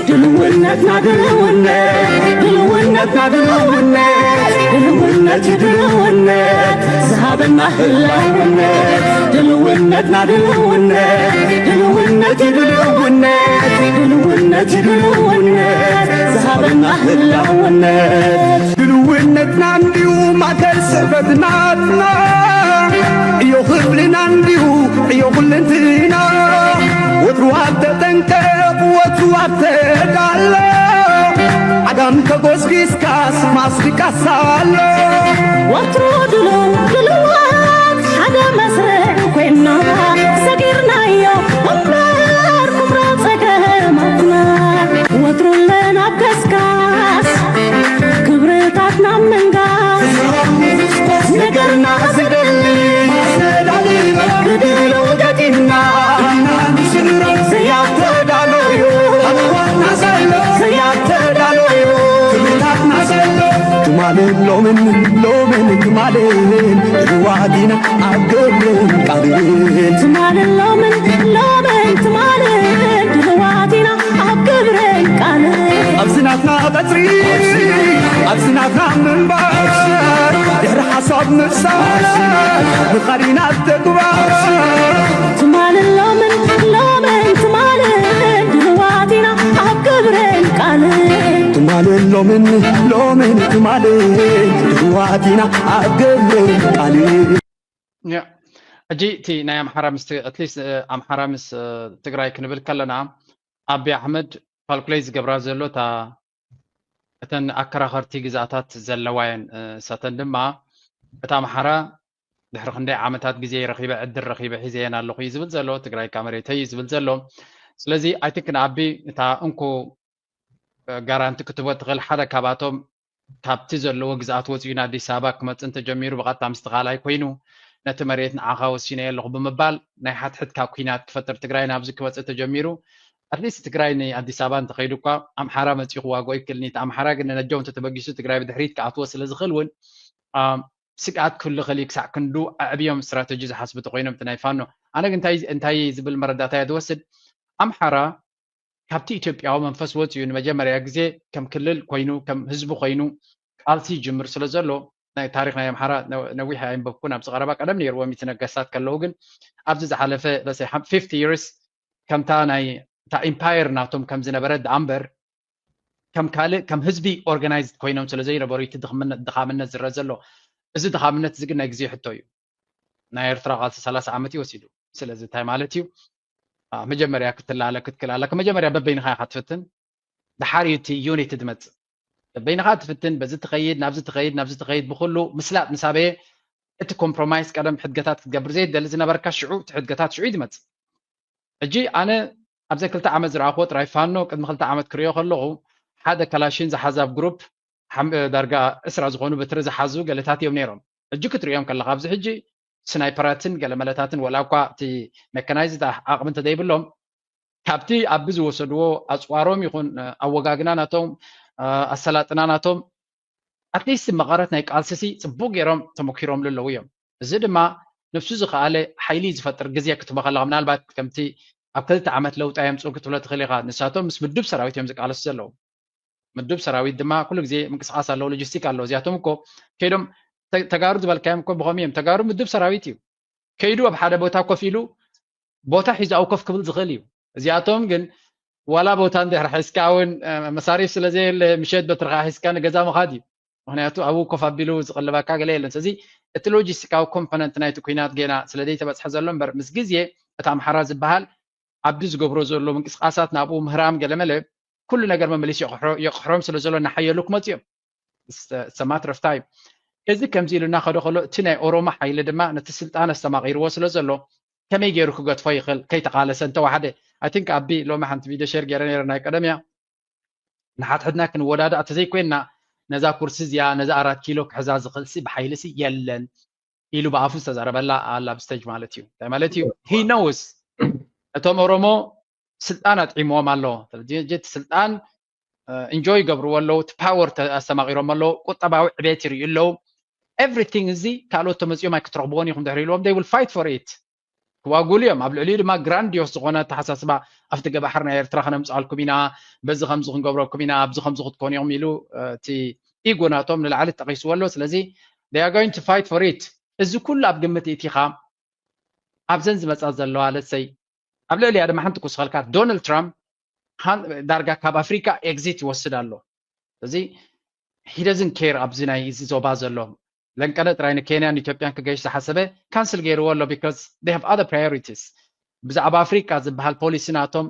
ድልውነትና ድልውነት ድልውነትና ድልውነት ድልውነት ድልውነት ዝሃበና ህላውነት ድልውነትና ድልውነት ድልውነት ድልውነት ድልውነት ድልውነት ዝሃበና ህላውነት ድልውነትና እንዲዩ ማእከል ስዕበትናትና እዮ ክብልና እንዲዩ እዮ ኩልንትና ወትሩ ኣብ ተጠንቀቕ ወትሩ ኣብ ተዳሎ ዓዳም ተጎስጊስካስ ማስቲካስ ኣሎ ወትሩ ድሉው ድልዋት ሓደ መስርዕ ኮይና ሰጊርናዮ እምበር ኩብራ ጸገማትና ወትሩ ኣለና ኣብ ከስካስ ክብርታትና ምንጋስ ነገርና ዘደሊ ሰዳሊ መራርድ ለውጠቲና ዘያተዳሎዩ ኣኳና ዘሎ ዘያተዳሎዩ ትምታትና ዘሎ ትማልን ሎምን ሎምን ትማልን ዋዲና ኣብ ግብርን ቃልን ትማልን ሎምን ሎምን ትማልን ድልዋቲና ኣብ ግብርን ቃልን ኣብዚ ናትና ቀጽሪ ኣብዚ ናትና ምንባር ድሕሪ ሓሳብ ምፍሳር ንኻዲና ተግባር ትማልን ሎምን ሎምን ትማልን ድልዋቲና ኣብ ግብርን ቃልን ትማልን ሎምን ሎምን ትማልን ድልዋቲና ኣብ ግብርን ቃልን ሕጂ እቲ ናይ ኣምሓራ ምስ ኣትሊስት ኣምሓራ ምስ ትግራይ ክንብል ከለና ኣቢ ኣሕመድ ካልኩሌት ዝገብራ ዘሎ እታ እተን ኣከራኸርቲ ግዛኣታት ዘለዋ እየን እሳተን ድማ እታ ኣምሓራ ድሕሪ ክንደይ ዓመታት ግዜ ረኺበ ዕድል ረኺበ ሒዘየን ኣለኹ እዩ ዝብል ዘሎ ትግራይ ካ መሬተይ እዩ ዝብል ዘሎ ስለዚ ኣይትክ ንኣቢ እታ እንኮ ጋራንቲ ክትቦ ትኽእል ሓደ ካባቶም ካብቲ ዘለዎ ግዝኣት ወፂኡ ንኣዲስ ኣበባ ክመፅእ እንተጀሚሩ ብቐጥታ ምስቲ ካልኣይ ኮይኑ ነቲ መሬት ንዓኻ ወሲነዮ ኣለኹ ብምባል ናይ ሓትሕት ካብ ኩናት ክፈጥር ትግራይ ናብዚ ክመፅእ ተጀሚሩ ኣትሊስት ትግራይ ንኣዲስ ኣበባ እንተኸይዱ እኳ ኣምሓራ መፂኡ ክዋግኦ ይክእል ኒቲ ኣምሓራ ግን ነነጀው እንተተበጊሱ ትግራይ ብድሕሪት ክኣትዎ ስለ ዝኽእል እውን ስግኣት ክህሉ ክእል ክሳዕ ክንዱ ኣዕብዮም ስትራተጂ ዝሓስቡ ተኮይኖም እቲ ናይ ፋኖ ኣነ ግን እንታይ ዝብል መረዳእታ እየ ዝወስድ ኣምሓራ ካብቲ ኢትዮጵያዊ መንፈስ ወፂኡ ንመጀመርያ ግዜ ከም ክልል ኮይኑ ከም ህዝቢ ኮይኑ ቃልሲ ይጅምር ስለ ዘሎ ናይ ታሪክ ናይ ኣምሓራ ነዊሕ ኣይንበብኩን ኣብዚ ቀረባ ቀደም ነይርዎም እቲ ነገስታት ከለዉ ግን ኣብዚ ዝሓለፈ let's say fifty years ከምታ ናይ እታ ኢምፓየር ናቶም ከም ዝነበረ ደኣ እምበር ከም ካልእ ከም ህዝቢ ኦርጋናይዝድ ኮይኖም ስለ ዘይነበሩ እቲ ድኻምነት ዝረ ዘሎ እዚ ድኻምነት እዚ ግን ናይ ግዜ ሕቶ እዩ ናይ ኤርትራ ቃልሲ ሰላሳ ዓመት እዩ ወሲዱ ስለዚ እንታይ ማለት እዩ መጀመርያ ክትላለ ክትክላለ መጀመርያ በበይንኻ ኢኻ ትፍትን ድሓር እዩ እቲ ዩኒቲ ዝመፅእ በበይንኻ ትፍትን በዚ ትኸይድ ናብዚ ትኸይድ ናብዚ ትኸይድ ብኩሉ ምስላጥ ምስ ኣበየ እቲ ኮምፕሮማይስ ቀደም ሕድገታት ክትገብር ዘይደሊ ዝነበርካ ሽዑ እቲ ሕድገታት ሽዑ እዩ ዝመፅእ ሕጂ ኣነ ኣብዘ ክልተ ዓመት ዝረኣኽዎ ጥራይ ፋኖ ቅድሚ ክልተ ዓመት ክሪኦ ከለኹ ሓደ ካላሽን ዝሓዛብ ግሩፕ ዳርጋ ዕስራ ዝኾኑ በትሪ ዝሓዙ ገለታት እዮም ነይሮም ሕጂ ክትሪኦም ከለኻ ኣብዚ ሕጂ ስናይፐራትን ገለመለታትን ወላ እኳ እቲ መካናይዝድ ዓቕሚ እንተዘይብሎም ካብቲ ኣቢ ዝወሰድዎ ኣፅዋሮም ይኹን ኣወጋግና ናቶም ኣሰላጥና ናቶም ኣትሊስት መቐረት ናይ ቃልስሲ ፅቡቅ ገይሮም ተመኪሮምሉ ኣለዉ እዮም እዚ ድማ ነብሱ ዝኸኣለ ሓይሊ ዝፈጥር ግዜ ክትበኸለኻ ምናልባት ከምቲ ኣብ ክልተ ዓመት ለውጢ ኣየምፅኡ ክትብሎ ትኽእል ኢኻ ንሳቶም ምስ ምዱብ ሰራዊት እዮም ዝቃለሱ ዘለዉ ምዱብ ሰራዊት ድማ ኩሉ ግዜ ምንቅስቃስ ኣለዎ ሎጂስቲክ ኣለዎ እዚኣቶም እኮ ከይዶም ተጋሩ ዝበልካዮም እኮ ብኸም እዮም ተጋሩ ምዱብ ሰራዊት እዩ ከይዱ ኣብ ሓደ ቦታ ኮፍ ኢሉ ቦታ ሒዙ ኣብ ኮፍ ክብል ዝኽእል እዩ እዚኣቶም ግን ዋላ ቦታ እንድሕር ሒዝካ እውን መሳሪፍ ስለ ዘየለ ምሸት በትርኻ ሒዝካ ንገዛ ምኻድ እዩ ምክንያቱ ኣብኡ ኮፍ ኣቢሉ ዝቕልበካ ገለ የለን ስለዚ እቲ ሎጂስቲካዊ ኮምፖነንት ናይቲ ኩናት ጌና ስለ ዘይተበፅሐ ዘሎ እምበር ምስ ግዜ እቲ ኣምሓራ ዝበሃል ኣብዲ ዝገብሮ ዘሎ ምንቅስቃሳት ናብኡ ምህራም ገለመለ ኩሉ ነገር መመሊስ የቕሕሮም ስለ ዘሎ እናሓየሉ ክመፁ እዮም ሰማት ረፍታይ እዚ ከምዚ ኢሉ እናኸደ ከሎ እቲ ናይ ኦሮሞ ሓይሊ ድማ ነቲ ስልጣን ኣስተማቒርዎ ስለ ዘሎ ከመይ ገይሩ ክገድፎ ይኽእል ከይተቓለሰ እንተዋሓደ ኣይ ቲንክ ኣቢ ሎሚ ሓንቲ ቪድዮ ሸር ገይረ ነይረ ናይ ቀደም እያ ንሓድሕድና ክንወዳዳእ ተዘይኮይንና ነዛ ኩርሲ እዚኣ ነዛ ኣራት ኪሎ ክሕዛ ዝኽእል ሲ ብሓይሊ ሲ የለን ኢሉ ብኣፉ ዝተዛረበላ ኣላ ኣብ ስተጅ ማለት እዩ እንታይ ማለት እዩ he knows እቶም ኦሮሞ ስልጣን ኣጥዒምዎም ኣሎ ስለዚ እቲ ስልጣን ኢንጆይ ይገብርዎ ኣለዉ እቲ ፓወር ኣስተማቒሮም ኣለዉ ቁጠባዊ ዕቤት ይርእዩ ኣለዉ everything እዚ ካልኦት ተመፂኦም ኣይክትረኽብዎን ኢኹም ድሕሪ ኢልዎም they will fight for it ክዋጉሉ እዮም። ኣብ ልዕሊኡ ድማ ግራንዲዮስ ዝኾነ ኣተሓሳስባ፣ ኣብቲ ገባሕር ናይ ኤርትራ ከነምፅኣልኩም ኢና፣ በዚ ከምዚ ክንገብረኩም ኢና፣ ኣብዚ ከምዚ ክትኮኑ ኢኹም ኢሉ እቲ ኢጎ ናቶም ንላዕሊ ተጠቂስዎ ኣሎ። ስለዚ they are going to fight for it። እዚ ኩሉ ኣብ ግምት እቲኻ ኣብዘን ዝመፃ ዘለዋ ለሰይ ኣብ ልዕሊያ ድማ ሓንቲ ክውስኸልካ፣ ዶናልድ ትራምፕ ዳርጋ ካብ ኣፍሪካ ኤግዚት ይወስድ ኣሎ። እዚ he doesn't care ኣብዚ ናይ እዚ ዞባ ዘሎ ለንቀነ ጥራይ ንኬንያን ኢትዮጵያን ክገይሽ ዝሓሰበ ካንስል ገይርዎ ኣሎ። Because they have other priorities። ብዛዕባ ኣፍሪካ ዝበሃል ፖሊሲ ናቶም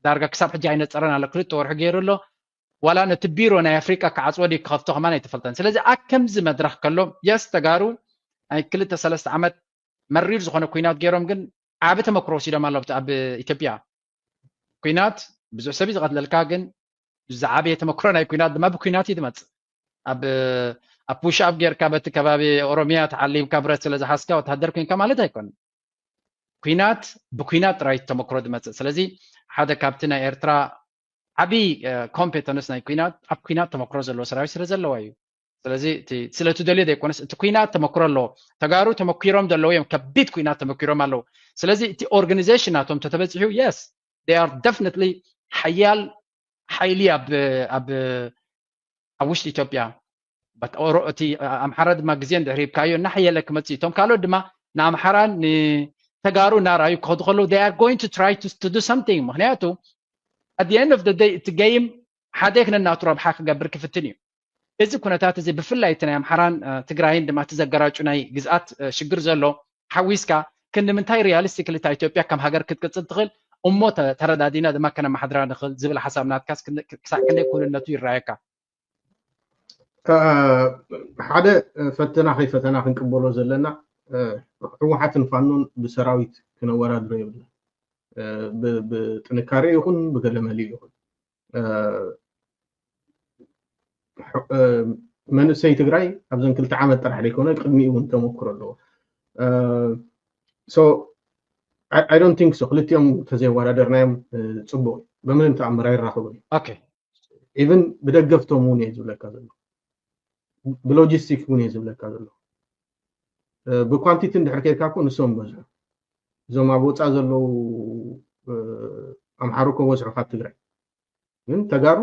ዳርጋ ክሳብ ሕጂ ኣይነፀረን ኣሎ። ክልተ ወርሒ ገይሩ ኣሎ። ዋላ ነቲ ቢሮ ናይ ኣፍሪካ ክዓፅዎ ድዩ ክኸፍቶ ከማን ኣይተፈልጠን። ስለዚ ኣብ ከምዚ መድረክ ከሎ የስ ተጋሩ ናይ ክልተ ሰለስተ ዓመት መሪር ዝኾነ ኩናት ገይሮም ግን ዓቢ ተመክሮ ወሲዶም ኣሎ ኣብ ኢትዮጵያ። ኩናት ብዙሕ ሰብ እዩ ዝቐትለልካ፣ ግን ዝዓበየ ተመክሮ ናይ ኩናት ድማ ብኩናት እዩ ዝመፅእ። ኣብ ኣብ ፑሽ ኣፕ ጌርካ በቲ ከባቢ ኦሮሚያ ተዓሊምካ ብረት ስለ ዝሓዝካ ወታደር ኮንካ ማለት ኣይኮነን። ኩናት ብኩናት ጥራይ ተመክሮ ዝመፅእ። ስለዚ ሓደ ካብቲ ናይ ኤርትራ ዓቢ ኮምፔተንስ ናይ ኩናት ኣብ ኩናት ተመክሮ ዘለዎ ሰራዊት ስለ ዘለዋ እዩ። ስለዚ እቲ ስለ ትደልዮ ዘይኮነስ እቲ ኩናት ተመክሮ ኣለዎ። ተጋሩ ተመኪሮም ዘለዉ እዮም፣ ከቢድ ኩናት ተመኪሮም ኣለዉ። ስለዚ እቲ ኦርጋኒዜሽን ናቶም ተተበፂሑ yes they are definitely ሓያል ሓይሊ ኣብ ኣብ ኣብ ውሽጢ ኢትዮጵያ። እቲ ኣምሓራ ድማ ግዜ እንድሕር ሂብካዮ እናሓየለ ክመፅእ እዩ። እቶም ካልኦት ድማ ንኣምሓራን ንተጋሩ እናረኣዩ ክኸዱ ከለዉ they are going to try to, to do something። ምክንያቱ at the end of the day እቲ ገይም ሓደ ክነናቱ ረብሓ ክገብር ክፍትን እዩ። እዚ ኩነታት እዚ ብፍላይ እቲ ናይ ኣምሓራን ትግራይን ድማ እቲ ዘገራጩ ናይ ግዝኣት ሽግር ዘሎ ሓዊስካ ክንዲ ምንታይ ሪያሊስቲክሊ እታ ኢትዮጵያ ከም ሃገር ክትቅፅል ትኽእል እሞ ተረዳዲና ድማ ከነማሓድራ ንኽእል ዝብል ሓሳብ ናትካስ ክሳዕ ክንደይ ክውንነቱ ይረኣየካ? ሓደ ፈተና ከይፈተና ክንቅበሎ ዘለና ህወሓትን ፋኖን ብሰራዊት ክነወዳድሮ የብልና። ብጥንካሬ ይኹን ብገለመሊ ይኹን መንእሰይ ትግራይ ኣብዘን ክልተ ዓመት ጥራሕ ዘይኮነ ቅድሚኡ እውን ተመክሮ ኣለዎ። I don't think so ክልቲኦም ተዘይወዳደርናዮም ፅቡቅ እዩ። በምንም ተኣምር ኣይራኸቡን እዩ። ኢቭን ብደገፍቶም እውን እየ ዝብለካ ዘሎ፣ ብሎጂስቲክ እውን እየ ዝብለካ ዘሎ። ብኳንቲቲ እንድሕር ከይድካ እኮ ንሶም በዝሑ፣ እዞም ኣብ ወፃእ ዘለዉ ኣምሓሩ እኮ በዝሑ ካብ ትግራይ። ግን ተጋሩ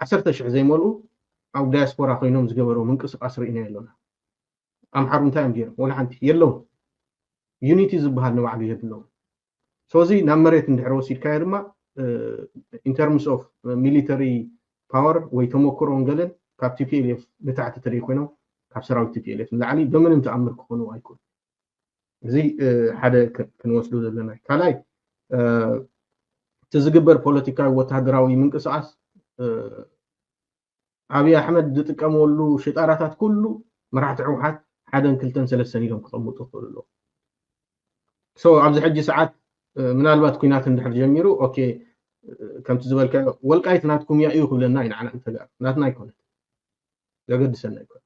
ዓሰርተ ሽሕ ዘይመልኡ ኣብ ዳያስፖራ ኮይኖም ዝገበርዎ ምንቅስቃስ ርኢናዮ ኣለና። ኣምሓሩ እንታይ እዮም ገይሮም? ወላ ሓንቲ የለውን። ዩኒቲ ዝበሃል ንባዕሉ የብለውን። ሶዚ ናብ መሬት እንድሕር ወሲድካዮ ድማ in terms of military power ወይ ተመክሮን ገለን ካብ ቲፒኤልኤፍ ንታሕቲ ተደይ ኮይኖም ካብ ሰራዊት ቲፒኤልኤፍ ንላዕሊ ብምንም ተኣምር ክኾኑ ኣይኮኑ። እዚ ሓደ ክንወስዶ ዘለና። ካልኣይ እቲ ዝግበር ፖለቲካዊ ወታደራዊ ምንቅስቃስ ኣብይ ኣሕመድ ዝጥቀመሉ ሽጣራታት ኩሉ መራሕቲ ህወሓት ሓደን ክልተን ሰለስተን ኢሎም ክቐምጡ ይኽእሉ ኣለዉ። ሶ ኣብዚ ሕጂ ሰዓት ምናልባት ኩናት እንድሕር ጀሚሩ ኦኬ ከምቲ ዝበልካ ወልቃይት ናትኩም እያ እዩ ክብለና እዩ ንዓና ንተጋሩ ናትና ኣይኮነት ዘገድሰና ኣይኮነ።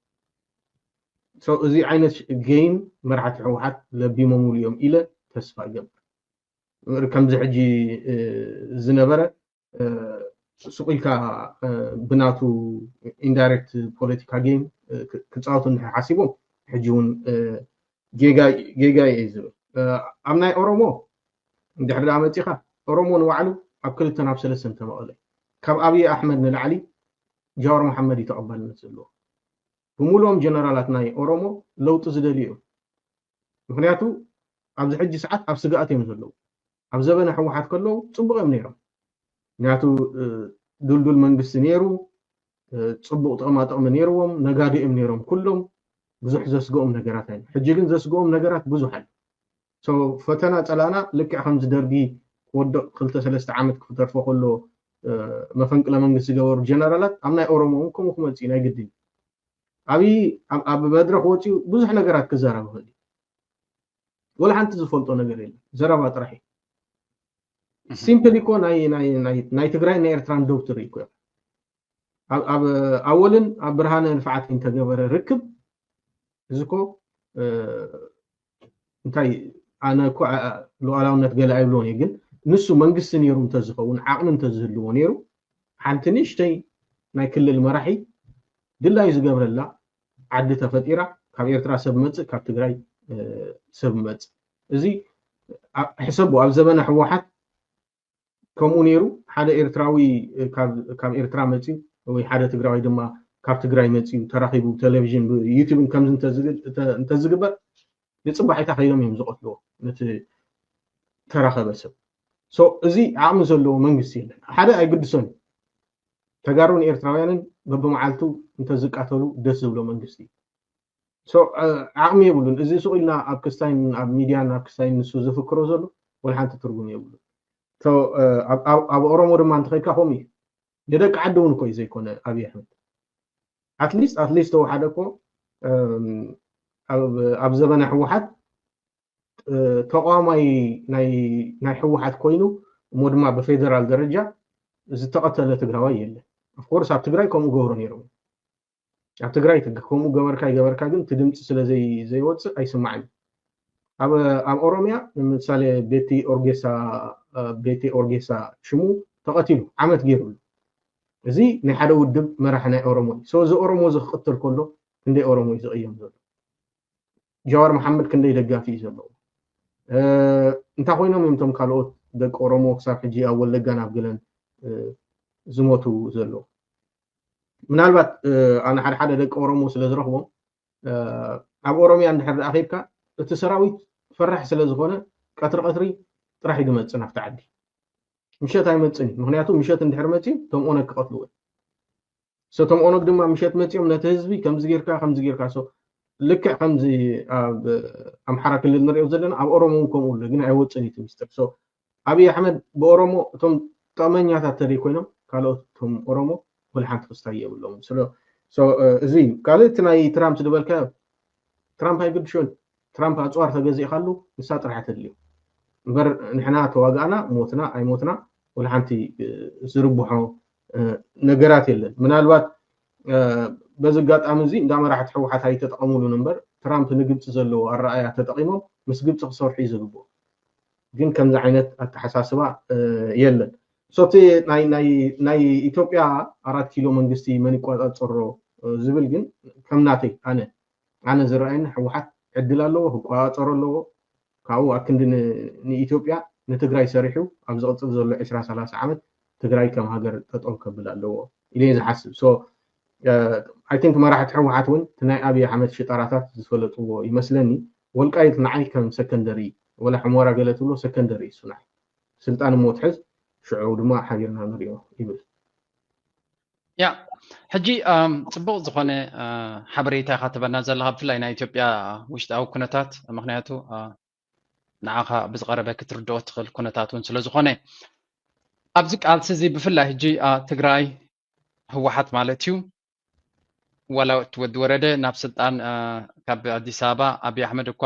ሶ እዚ ዓይነት ጌም መራሕቲ ህወሓት ለቢሞምሉ እዮም ኢለ ተስፋ እገብር። ከምዚ ሕጂ ዝነበረ ሱቕ ኢልካ ብናቱ ኢንዳይሬክት ፖለቲካ ጌም ክፃወቱ እንድሕር ሓሲቦም ሕጂ እውን ጌጋ እዩ ዝብል። ኣብ ናይ ኦሮሞ እንድሕር ደኣ መፂኻ ኦሮሞ ንባዕሉ ኣብ ክልተን ኣብ ሰለስተን ተመቐለ። ካብ ኣብይ ኣሕመድ ንላዕሊ ጃዋር መሓመድ እዩ ተቐባልነት ዘለዎ። ብምሉኦም ጀነራላት ናይ ኦሮሞ ለውጢ ዝደልዩ እዮም። ምክንያቱ ኣብዚ ሕጂ ሰዓት ኣብ ስግኣት እዮም ዘለዉ። ኣብ ዘበነ ህወሓት ከለዉ ፅቡቅ እዮም ነይሮም። ምክንያቱ ድልዱል መንግስቲ ነይሩ፣ ፅቡቅ ጥቕማ ጥቕሚ ነይርዎም፣ ነጋዶ እዮም ነይሮም ኩሎም። ብዙሕ ዘስግኦም ነገራት ኣይ ሕጂ ግን ዘስግኦም ነገራት ብዙሕ ኣሎ። ፈተና ፀላእና ልክዕ ከምዚ ደርጊ ክወድቕ ክልተ ሰለስተ ዓመት ክተርፎ ከሎ መፈንቅለ መንግስቲ ዝገበሩ ጀነራላት ኣብ ናይ ኦሮሞ እውን ከምኡ ክመፅእ ናይ ግድን። ኣብይ ኣብ መድረክ ወፂኡ ብዙሕ ነገራት ክዛረብ ይኽእል እዩ። ወላ ሓንቲ ዝፈልጦ ነገር የለን፣ ዘረባ ጥራሕ እዩ። ሲምፕል እኮ ናይ ትግራይ ናይ ኤርትራን ዶብ ትርኢ እኮ ኣብ ኣወልን ኣብ ብርሃነ ንፍዓት እንተገበረ ርክብ እዚ እኮ እንታይ ኣነ እኮ ሉዓላውነት ገለ ኣይብሎን እየ፣ ግን ንሱ መንግስቲ ነይሩ እንተዝኸውን ዓቕሚ እንተዝህልዎ ነይሩ ሓንቲ ንእሽተይ ናይ ክልል መራሒ ድላዩ ዝገብረላ ዓዲ ተፈጢራ ካብ ኤርትራ ሰብ መፅእ ካብ ትግራይ ሰብ መፅእ እዚ ሕሰቡ፣ ኣብ ዘበነ ህወሓት ከምኡ ነይሩ። ሓደ ኤርትራዊ ካብ ኤርትራ መፅዩ ወይ ሓደ ትግራዋይ ድማ ካብ ትግራይ መፅዩ ተራኺቡ ቴሌቪዥን ብዩቲዩብን ከምዚ እንተዝግበር ንፅባሒታ ከይዶም እዮም ዝቐትልዎ ነቲ ተራኸበ ሰብ። እዚ ዓቕሚ ዘለዎ መንግስቲ የለን። ሓደ ኣይግድሶን እዩ። ተጋሩን ኤርትራውያንን በብመዓልቱ እንተዝቃተሉ ደስ ዝብሎ መንግስቲ እዩ። ዓቕሚ የብሉን። እዚ ሱቕ ኢልና ኣብ ክስታይን ኣብ ሚድያን ኣብ ክስታይን ንሱ ዝፍክሮ ዘሎ ወላ ሓንቲ ትርጉም የብሉን። ኣብ ኦሮሞ ድማ እንተኸድካ ከምኡ እዩ። ንደቂ ዓዲ እውን እኮ እዩ ዘይኮነ ኣብይ ኣሕመድ። ኣትሊስት ኣትሊስት ተወሓደ እኮ ኣብ ዘበነ ህወሓት ተቋማይ ናይ ህወሓት ኮይኑ እሞ ድማ ብፌደራል ደረጃ ዝተቐተለ ትግራዋይ የለን። ኦፍኮርስ ኣብ ትግራይ ከምኡ ገብሩ ነይሮም። ኣብ ትግራይ ከምኡ ገበርካ ይገበርካ ግን እቲ ድምፂ ስለ ዘይወፅእ ኣይስማዕን። ኣብ ኦሮሚያ ንምሳሌ ቤቲ ኦርጌሳ ቤቲ ኦርጌሳ ሽሙ ተቐቲሉ ዓመት ገይሩሉ። እዚ ናይ ሓደ ውድብ መራሒ ናይ ኦሮሞ እዩ። እዚ ኦሮሞ እዚ ክቕትል ከሎ ክንደይ ኦሮሞ እዩ ዝቕየም ዘሎ? ጃዋር መሓመድ ክንደይ ደጋፊ እዩ ዘለዎ? እንታይ ኮይኖም እዮም እቶም ካልኦት ደቂ ኦሮሞ ክሳብ ሕጂ ኣብ ወለጋን ኣብ ገለን ዝሞቱ ዘለዉ? ምናልባት ኣነ ሓደ ሓደ ደቂ ኦሮሞ ስለ ዝረኽቦም ኣብ ኦሮሚያ እንድሕር ደኣ ኸይድካ እቲ ሰራዊት ፈራሕ ስለ ዝኾነ ቀትሪ ቀትሪ ጥራሕ እዩ ዝመፅእ ናብቲ ዓዲ። ምሸት ኣይመፅን እዩ። ምክንያቱ ምሸት እንድሕር መፅዩ እቶም ኦነግ ክቐትልዎ እዮም። እቶም ኦነግ ድማ ምሸት መፅዮም ነቲ ህዝቢ ከምዚ ጌርካ ከምዚ ጌርካ ልክዕ ከምዚ ኣብ ኣምሓራ ክልል ንሪኦ ዘለና ኣብ ኦሮሞ እውን ከምኡ ኣሎ፣ ግን ኣይወፅን እዩ እቲ ሚስጥር። ኣብይ ኣሕመድ ብኦሮሞ እቶም ጠቕመኛታት ተደይ ኮይኖም ካልኦት እቶም ኦሮሞ ወላ ሓንቲ ክስታይ የብሎም። እዚ እዩ ካልእ እቲ ናይ ትራምፕ ዝበልካዮ ትራምፕ ኣይግድሾን። ትራምፕ ኣፅዋር ተገዚእካሉ ንሳ ጥራሕ ተድልዮ እምበር ንሕና ተዋጋእና ሞትና ኣይሞትና ወላ ሓንቲ ዝርብሖ ነገራት የለን። ምናልባት በዚ ኣጋጣሚ እዚ እንዳ መራሕቲ ህወሓት ኣይተጠቐሙሉን እምበር ትራምፕ ንግብፂ ዘለዎ ኣረኣያ ተጠቒሞም ምስ ግብፂ ክሰርሑ እዩ ዝግብኦ። ግን ከምዚ ዓይነት ኣተሓሳስባ የለን። ሶቲ ናይ ኢትዮጵያ ኣራት ኪሎ መንግስቲ መን ይቆፃፀሮ ዝብል ግን ከም ናተይ ኣነ ኣነ ዝረኣየኒ ህወሓት ዕድል ኣለዎ፣ ክቆፃፀሮ ኣለዎ። ካብኡ ኣክንዲ ንኢትዮጵያ ንትግራይ ሰሪሑ ኣብ ዝቕፅል ዘሎ ዕስራ ሰላሳ ዓመት ትግራይ ከም ሃገር ጠጠው ከብል ኣለዎ ኢለ ዝሓስብ። ኣይ ቲንክ መራሕቲ ህወሓት እውን እቲ ናይ ኣብይ ኣሕመድ ሽጣራታት ዝፈለጥዎ ይመስለኒ። ወልቃይት ንዓይ ከም ሰከንደሪ ወላ ሕሞራ ገለ ትብሎ ሰከንደሪ እሱ ንዓይ ስልጣን እሞ ትሕዝ ሽዑ ድማ ሓቢርና ንሪኦ ይብል። ያ ሕጂ ፅቡቕ ዝኾነ ሓበሬታ ኢኻ ትበና ዘለኻ ብፍላይ ናይ ኢትዮጵያ ውሽጣዊ ኩነታት ምክንያቱ ንዓኻ ብዝቐረበ ክትርድኦ ትኽእል ኩነታት እውን ስለ ዝኾነ ኣብዚ ቃልሲ እዚ ብፍላይ ሕጂ ትግራይ ህወሓት ማለት እዩ ዋላ እቲ ወዲ ወረደ ናብ ስልጣን ካብ ኣዲስ ኣበባ ኣብይ ኣሕመድ እኳ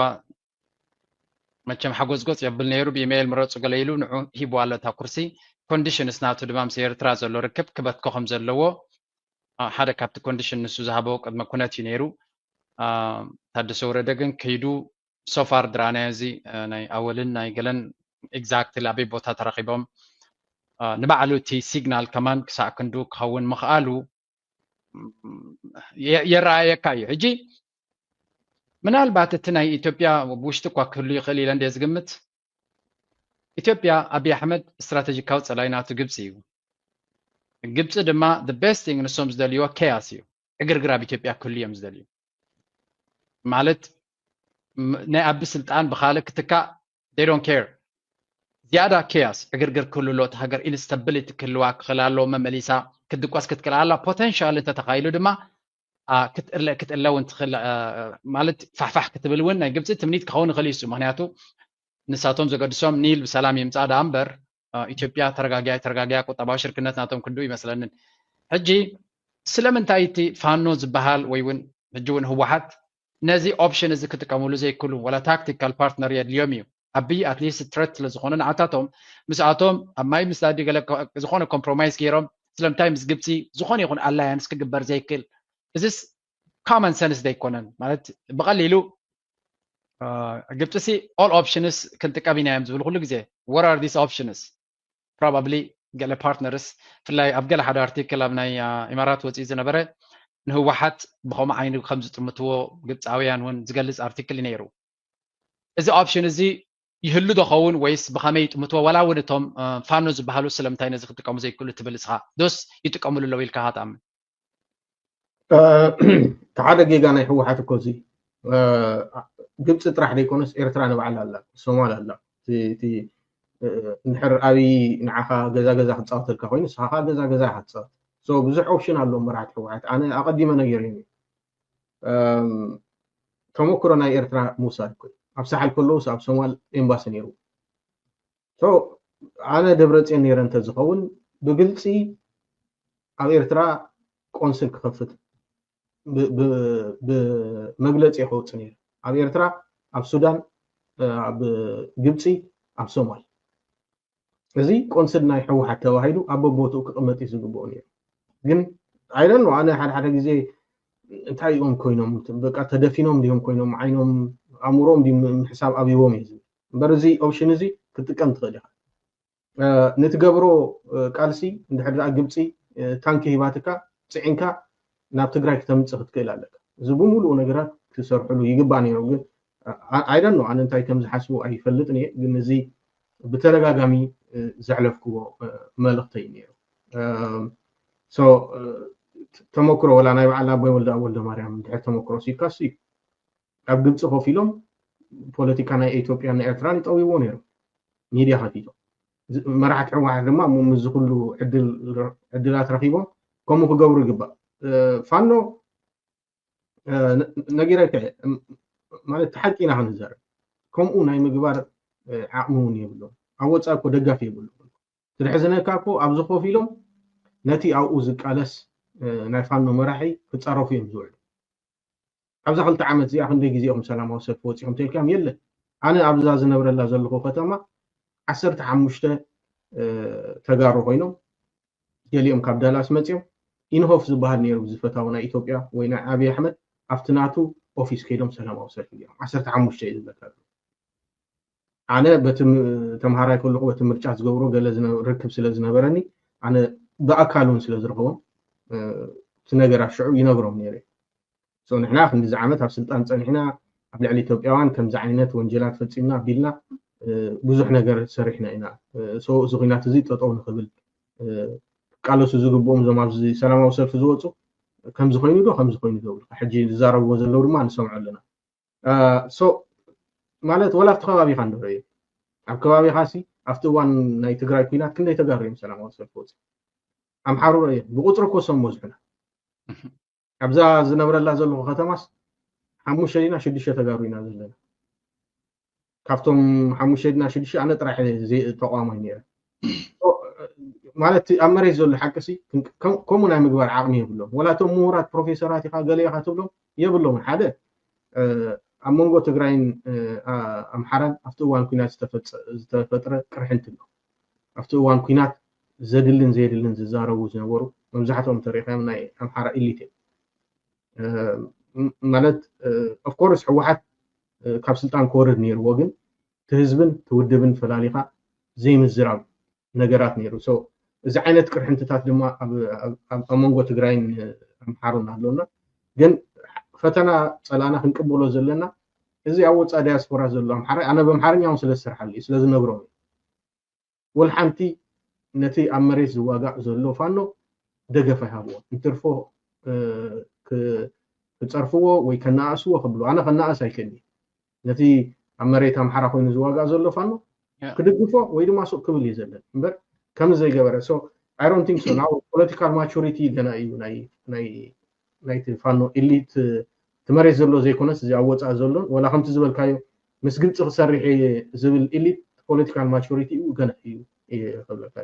መቸም ሓጎዝጎዝ የብል ነይሩ ብኢሜይል ምረፁ ገለ ኢሉ ንዑ ሂቡ ኣሎ እታ ኩርሲ ኮንዲሽንስ ናቱ ድማ ምስ ኤርትራ ዘሎ ርክብ ክበትኮ ከም ዘለዎ ሓደ ካብቲ ኮንዲሽን ንሱ ዝሃቦ ቅድመ ኩነት እዩ ነይሩ ታደሰ ወረደ ግን ከይዱ ሶፋር ድራናዮ እዚ ናይ ኣወልን ናይ ገለን ኤግዛክትሊ ኣበይ ቦታ ተረኪቦም ንባዕሉ እቲ ሲግናል ከማን ክሳዕ ክንዱ ክኸውን ምኽኣሉ የረኣየካ እዩ ሕጂ ምናልባት እቲ ናይ ኢትዮጵያ ውሽጢ እኳ ክህሉ ይኽእል ኢለ እንደ ዝግምት ኢትዮጵያ ኣብይ ኣሕመድ ስትራቴጂካዊ ፀላኢ ናቱ ግብፂ እዩ ግብፂ ድማ the best thing ንሶም ዝደልይዎ ኬያስ እዩ ዕግርግር ኣብ ኢትዮጵያ ክህሉ እዮም ዝደልዩ ማለት ናይ ኣቢ ስልጣን ብካልእ ክትካእ they don't care ዝያዳ ኬያስ ዕግርግር ክህሉ ኣሎ እቲ ሃገር ኢንስተብሊቲ ክህልዋ ክኽእል ኣለዎ መመሊሳ ክትድቆስ ክትክእል ኣላ ፖተንሻል እንተተኻይሉ ድማ ክትእለ ክትእለ እውን ትኽእል ማለት ፋሕፋሕ ክትብል እውን ናይ ግብፂ ትምኒት ክኸውን ይኽእል እዩ ምክንያቱ ንሳቶም ዘገድሶም ኒል ብሰላም ይምፃእ ደኣ እምበር ኢትዮጵያ ተረጋጊያ ተረጋጊያ ቁጠባዊ ሽርክነት ናቶም ክንዱ ይመስለንን ሕጂ ስለምንታይ እቲ ፋኖ ዝበሃል ወይ እውን ሕጂ እውን ህወሓት ነዚ ኦፕሽን እዚ ክጥቀምሉ ዘይክሉ ወላ ታክቲካል ፓርትነር የድልዮም እዩ ኣብይ ኣትሊስት ትረት ስለ ዝኾነ ንዓታቶም ምስኣቶም ኣብ ማይ ምስዳዲ ገለ ዝኾነ ኮምፕሮማይስ ገይሮም ስለምንታይ ምስ ግብፂ ዝኾነ ይኹን ኣላያንስ ክግበር ዘይክእል እዚስ common sense ዘይኮነን ማለት ብቐሊሉ ግብፂ ሲ all options ክንጥቀም ኢና እዮም ዝብል ኩሉ ግዜ what are these options probably ገለ ፓርትነርስ ብፍላይ ኣብ ገለ ሓደ ኣርቲክል ኣብ ናይ ኢማራት ወፂኡ ዝነበረ ንህወሓት ብኸምኡ ዓይኒ ከም ዝጥምትዎ ግብፃውያን እውን ዝገልፅ ኣርቲክል እዩ ነይሩ እዚ ኦፕሽን እዚ ይህሉ ዶ ኸውን ወይስ ብኸመይ ይጥምትዎ? ዋላ እውን እቶም ፋኖ ዝበሃሉ ስለምንታይ ነዚ ክጥቀሙ ዘይክእሉ ትብል ንስኻ? ዶስ ይጥቀምሉ ኣለዉ ኢልካ ኢኻ ትኣምን? እቲ ሓደ ጌጋ ናይ ህወሓት እኮ እዚ ግብፂ ጥራሕ ዘይኮነስ ኤርትራ ንባዕላ ኣላ፣ ሶማል ኣላ። እንድሕር ኣብይ ንዓኻ ገዛ ገዛ ክፃወተልካ ኮይኑ ንስኻ ከዓ ገዛ ገዛ ኢኻ ትፃወት። ብዙሕ ኦፕሽን ኣለዎም መራሕቲ ህወሓት። ኣነ ኣቐዲመ ነገር እዩ ተመክሮ ናይ ኤርትራ ምውሳድ እኮ እዩ። ኣብ ሳሕል ከለውስ ኣብ ሶማል ኤምባሲ ነይሩ። ኣነ ደብረፅዮን ነይረ እንተዝኸውን ብግልፂ ኣብ ኤርትራ ቆንስል ክኸፍት ብመግለፂ ከውፅእ ነይሩ። ኣብ ኤርትራ፣ ኣብ ሱዳን፣ ኣብ ግብፂ፣ ኣብ ሶማል። እዚ ቆንስል ናይ ህወሓት ተባሂሉ ኣብ በቦትኡ ክቕመጥ እዩ ዝግብኦ ነይሩ። ግን ኣይደን ኣነ ሓደ ሓደ ግዜ እንታይ እዮም ኮይኖም በቃ ተደፊኖም ድዮም ኮይኖም ዓይኖም ኣእምሮም ድዩ ምሕሳብ ኣብይዎም እዩ ዝብል እምበር እዚ ኦፕሽን እዚ ክትጥቀም ትኽእል ኢኻ። ንትገብሮ ቃልሲ እንድሕር ደኣ ግብፂ ታንኪ ሂባትካ ፅዒንካ ናብ ትግራይ ክተምፅእ ክትክእል ኣለካ። እዚ ብምሉኡ ነገራት ክሰርሕሉ ይግባእ ነይሩ። ግን ኣይደን ኣነ እንታይ ከም ዝሓስቡ ኣይፈልጥን እየ። ግን እዚ ብተደጋጋሚ ዘሕለፍክዎ መልእኽተይ ነይሩ። ተመክሮ ወላ ናይ በዓል ኣቦይ ወልደ ወልደ ማርያም ድሕር ተመክሮ ሲካስ እዩ ኣብ ግብፂ ኮፍ ኢሎም ፖለቲካ ናይ ኢትዮጵያን ናይ ኤርትራን ይጠውይዎ ነይሮም። ሚድያ ከፊቶም መራሕቲ ህወሓት ድማ ምስ ኩሉ ዕድላት ረኪቦም ከምኡ ክገብሩ ይግባእ። ፋኖ ነጊረካ ማለት ሓቂ ኢና ክንዛረብ ከምኡ ናይ ምግባር ዓቕሚ እውን የብሎም። ኣብ ወፃኢ እኮ ደጋፊ የብሎም። ትድሕዝነካ እኮ ኣብዚ ኮፍ ኢሎም ነቲ ኣብኡ ዝቃለስ ናይ ፋኖ መራሒ ክፃረፉ እዮም ዝውዕሉ። ኣብዛ ክልተ ዓመት እዚኣ ክንደይ ግዜኦም ሰላማዊ ሰልፊ ወፂኦም ተልካም የለ። ኣነ ኣብዛ ዝነብረላ ዘለኹ ከተማ ዓሰርተ ሓሙሽተ ተጋሩ ኮይኖም ገሊኦም ካብ ዳላስ መፂኦም ኢንሆፍ ዝበሃል ነይሩ ዝፈታው ናይ ኢትዮጵያ ወይ ናይ ኣብይ ኣሕመድ ኣብቲ ናቱ ኦፊስ ከይዶም ሰላማዊ ሰልፊ ገይሮም ዓሰርተ ሓሙሽተ እዩ ዝብለካ። ኣነ በቲ ተምሃራይ ከለኹ በቲ ምርጫ ዝገብሮ ገለ ርክብ ስለ ዝነበረኒ ኣነ ብኣካል እውን ስለ ዝረኸቦም እቲ ነገራት ሽዑ ይነግሮም ነይረ። ንሕና ክንዲዚ ዓመት ኣብ ስልጣን ፀኒሕና ኣብ ልዕሊ ኢትዮጵያውያን ከምዚ ዓይነት ወንጀላት ፈፂምና ኣቢልና ብዙሕ ነገር ሰሪሕና ኢና። እዚ ኩናት እዚ ጠጠው ንክብል ቃለሱ ዝግብኦም እዞም ኣብዚ ሰላማዊ ሰልፊ ዝወፁ ከምዚ ኮይኑ ዶ ከምዚ ኮይኑ ዶ ብልካ ሕጂ ዝዛረብዎ ዘለዉ ድማ ንሰምዖ ኣለና። ማለት ወላ ኣብቲ ከባቢካ ንርኢ ኣብ ከባቢካ ሲ ኣብቲ እዋን ናይ ትግራይ ኩናት ክንደይ ተጋሩ እዮም ሰላማዊ ሰልፊ ወፂ ኣምሓሩ ረ ብቁፅሪ እኮ ሰም በዝሑና ኣብዛ ዝነብረላ ዘለኩ ከተማስ ሓሙሽተ ዲና ሽዱሽተ ተጋሩ ኢና ዘለና። ካብቶም ሓሙሽተ ዲና ሽዱሽተ ኣነ ጥራሕ ተቋማይ ነይረ። ማለት ኣብ መሬት ዘሎ ሓቂ ሲ ከምኡ ናይ ምግባር ዓቕሚ የብሎም። ወላ እቶም ምሁራት ፕሮፌሰራት ኢኻ ገለ ኢኻ ትብሎም የብሎምን። ሓደ ኣብ መንጎ ትግራይን ኣምሓራን ኣብቲ እዋን ኩናት ዝተፈጥረ ቅርሕንቲ ኣሎ። ኣብቲ እዋን ኩናት ዘድልን ዘየድልን ዝዛረቡ ዝነበሩ መብዛሕትኦም ተሪኸም ናይ ኣምሓራ ኢሊት እዮም። ማለት ኦፍኮርስ ህወሓት ካብ ስልጣን ክወርድ ነይርዎ፣ ግን እቲ ህዝብን እቲ ውድብን ፈላሊኻ ዘይምዝራብ ነገራት ነይሩ። እዚ ዓይነት ቅርሕንትታት ድማ ኣብ መንጎ ትግራይን ኣምሓሩን ኣሎና። ግን ፈተና ፀላእና ክንቅበሎ ዘለና እዚ ኣብ ወፃኢ ዳያስፖራ ዘሎ ኣምሓራይ ኣነ ብኣምሓርኛ እውን ስለ ዝሰርሓሉ እዩ ስለ ዝነግሮም እዩ። ወልሓንቲ ነቲ ኣብ መሬት ዝዋጋእ ዘሎ ፋኖ ደገፍ ኣይሃብዎ እንትርፎ ክፀርፍዎ ወይ ከነኣእስዎ ክብሉ ኣነ ከነኣእስ ኣይክእልኒ። ነቲ ኣብ መሬት ኣምሓራ ኮይኑ ዝዋጋእ ዘሎ ፋኖ ክድግፎ ወይ ድማ ሱቅ ክብል እዩ ዘለን እምበር ከምዚ ዘይገበረ so I don't think so now political maturity ገና እዩ ናይቲ ፋኖ ኢሊት እቲ መሬት ዘሎ ዘይኮነስ እዚ ኣብ ወፃኢ ዘሎን ወላ ከምቲ ዝበልካዮ ምስ ግብፂ ክሰርሕ ዝብል ኢሊት political maturity እዩ ገና እዩ ክብለካ።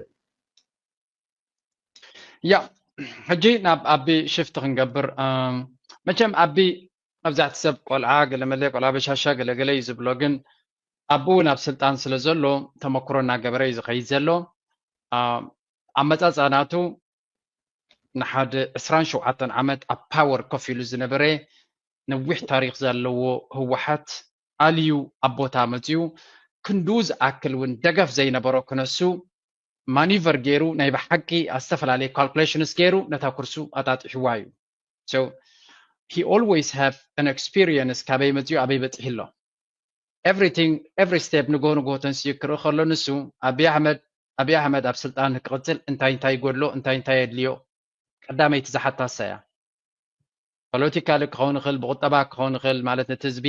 ያ ሕጂ ናብ ኣቢ ሽፍት ክንገብር መቸም ኣቢ መብዛሕቲ ሰብ ቆልዓ ገለመለ ቆልዓ በሻሻ ገለገለ እዩ ዝብሎ ግን ኣቡ ናብ ስልጣን ስለ ዘሎ ተመክሮ እናገበረ እዩ ዝኸይድ ዘሎ። ኣመፃፃ ናቱ ንሓደ ዕስራን ሸውዓተን ዓመት ኣብ ፓወር ኮፍ ኢሉ ዝነበረ ነዊሕ ታሪክ ዘለዎ ህወሓት ኣልዩ ኣብ ቦታ መፅዩ ክንዱ ዝኣክል እውን ደገፍ ዘይነበሮ ክነሱ ማኒቨር ገይሩ ናይ ብሓቂ ኣብ ዝተፈላለየ ካልኩሌሽንስ ገይሩ ነታ ኩርሱ ኣጣጢሕዋ እዩ። So he always have an experience ካበይ መፅዩ ኣበይ በፂሑ ኣሎ። everything every step ንጎ ንጎ ተንስዩ ክርኢ ከሎ ንሱ ኣብይ ኣሕመድ ኣብይ ኣሕመድ ኣብ ስልጣን ክቕፅል እንታይ እንታይ ይጎድሎ እንታይ እንታይ የድልዮ ቀዳመይቲ ዝሓታሳ እያ። ፖለቲካሊ ክኸውን ይኽእል፣ ብቁጠባ ክኸውን ይኽእል፣ ማለት ነቲ ህዝቢ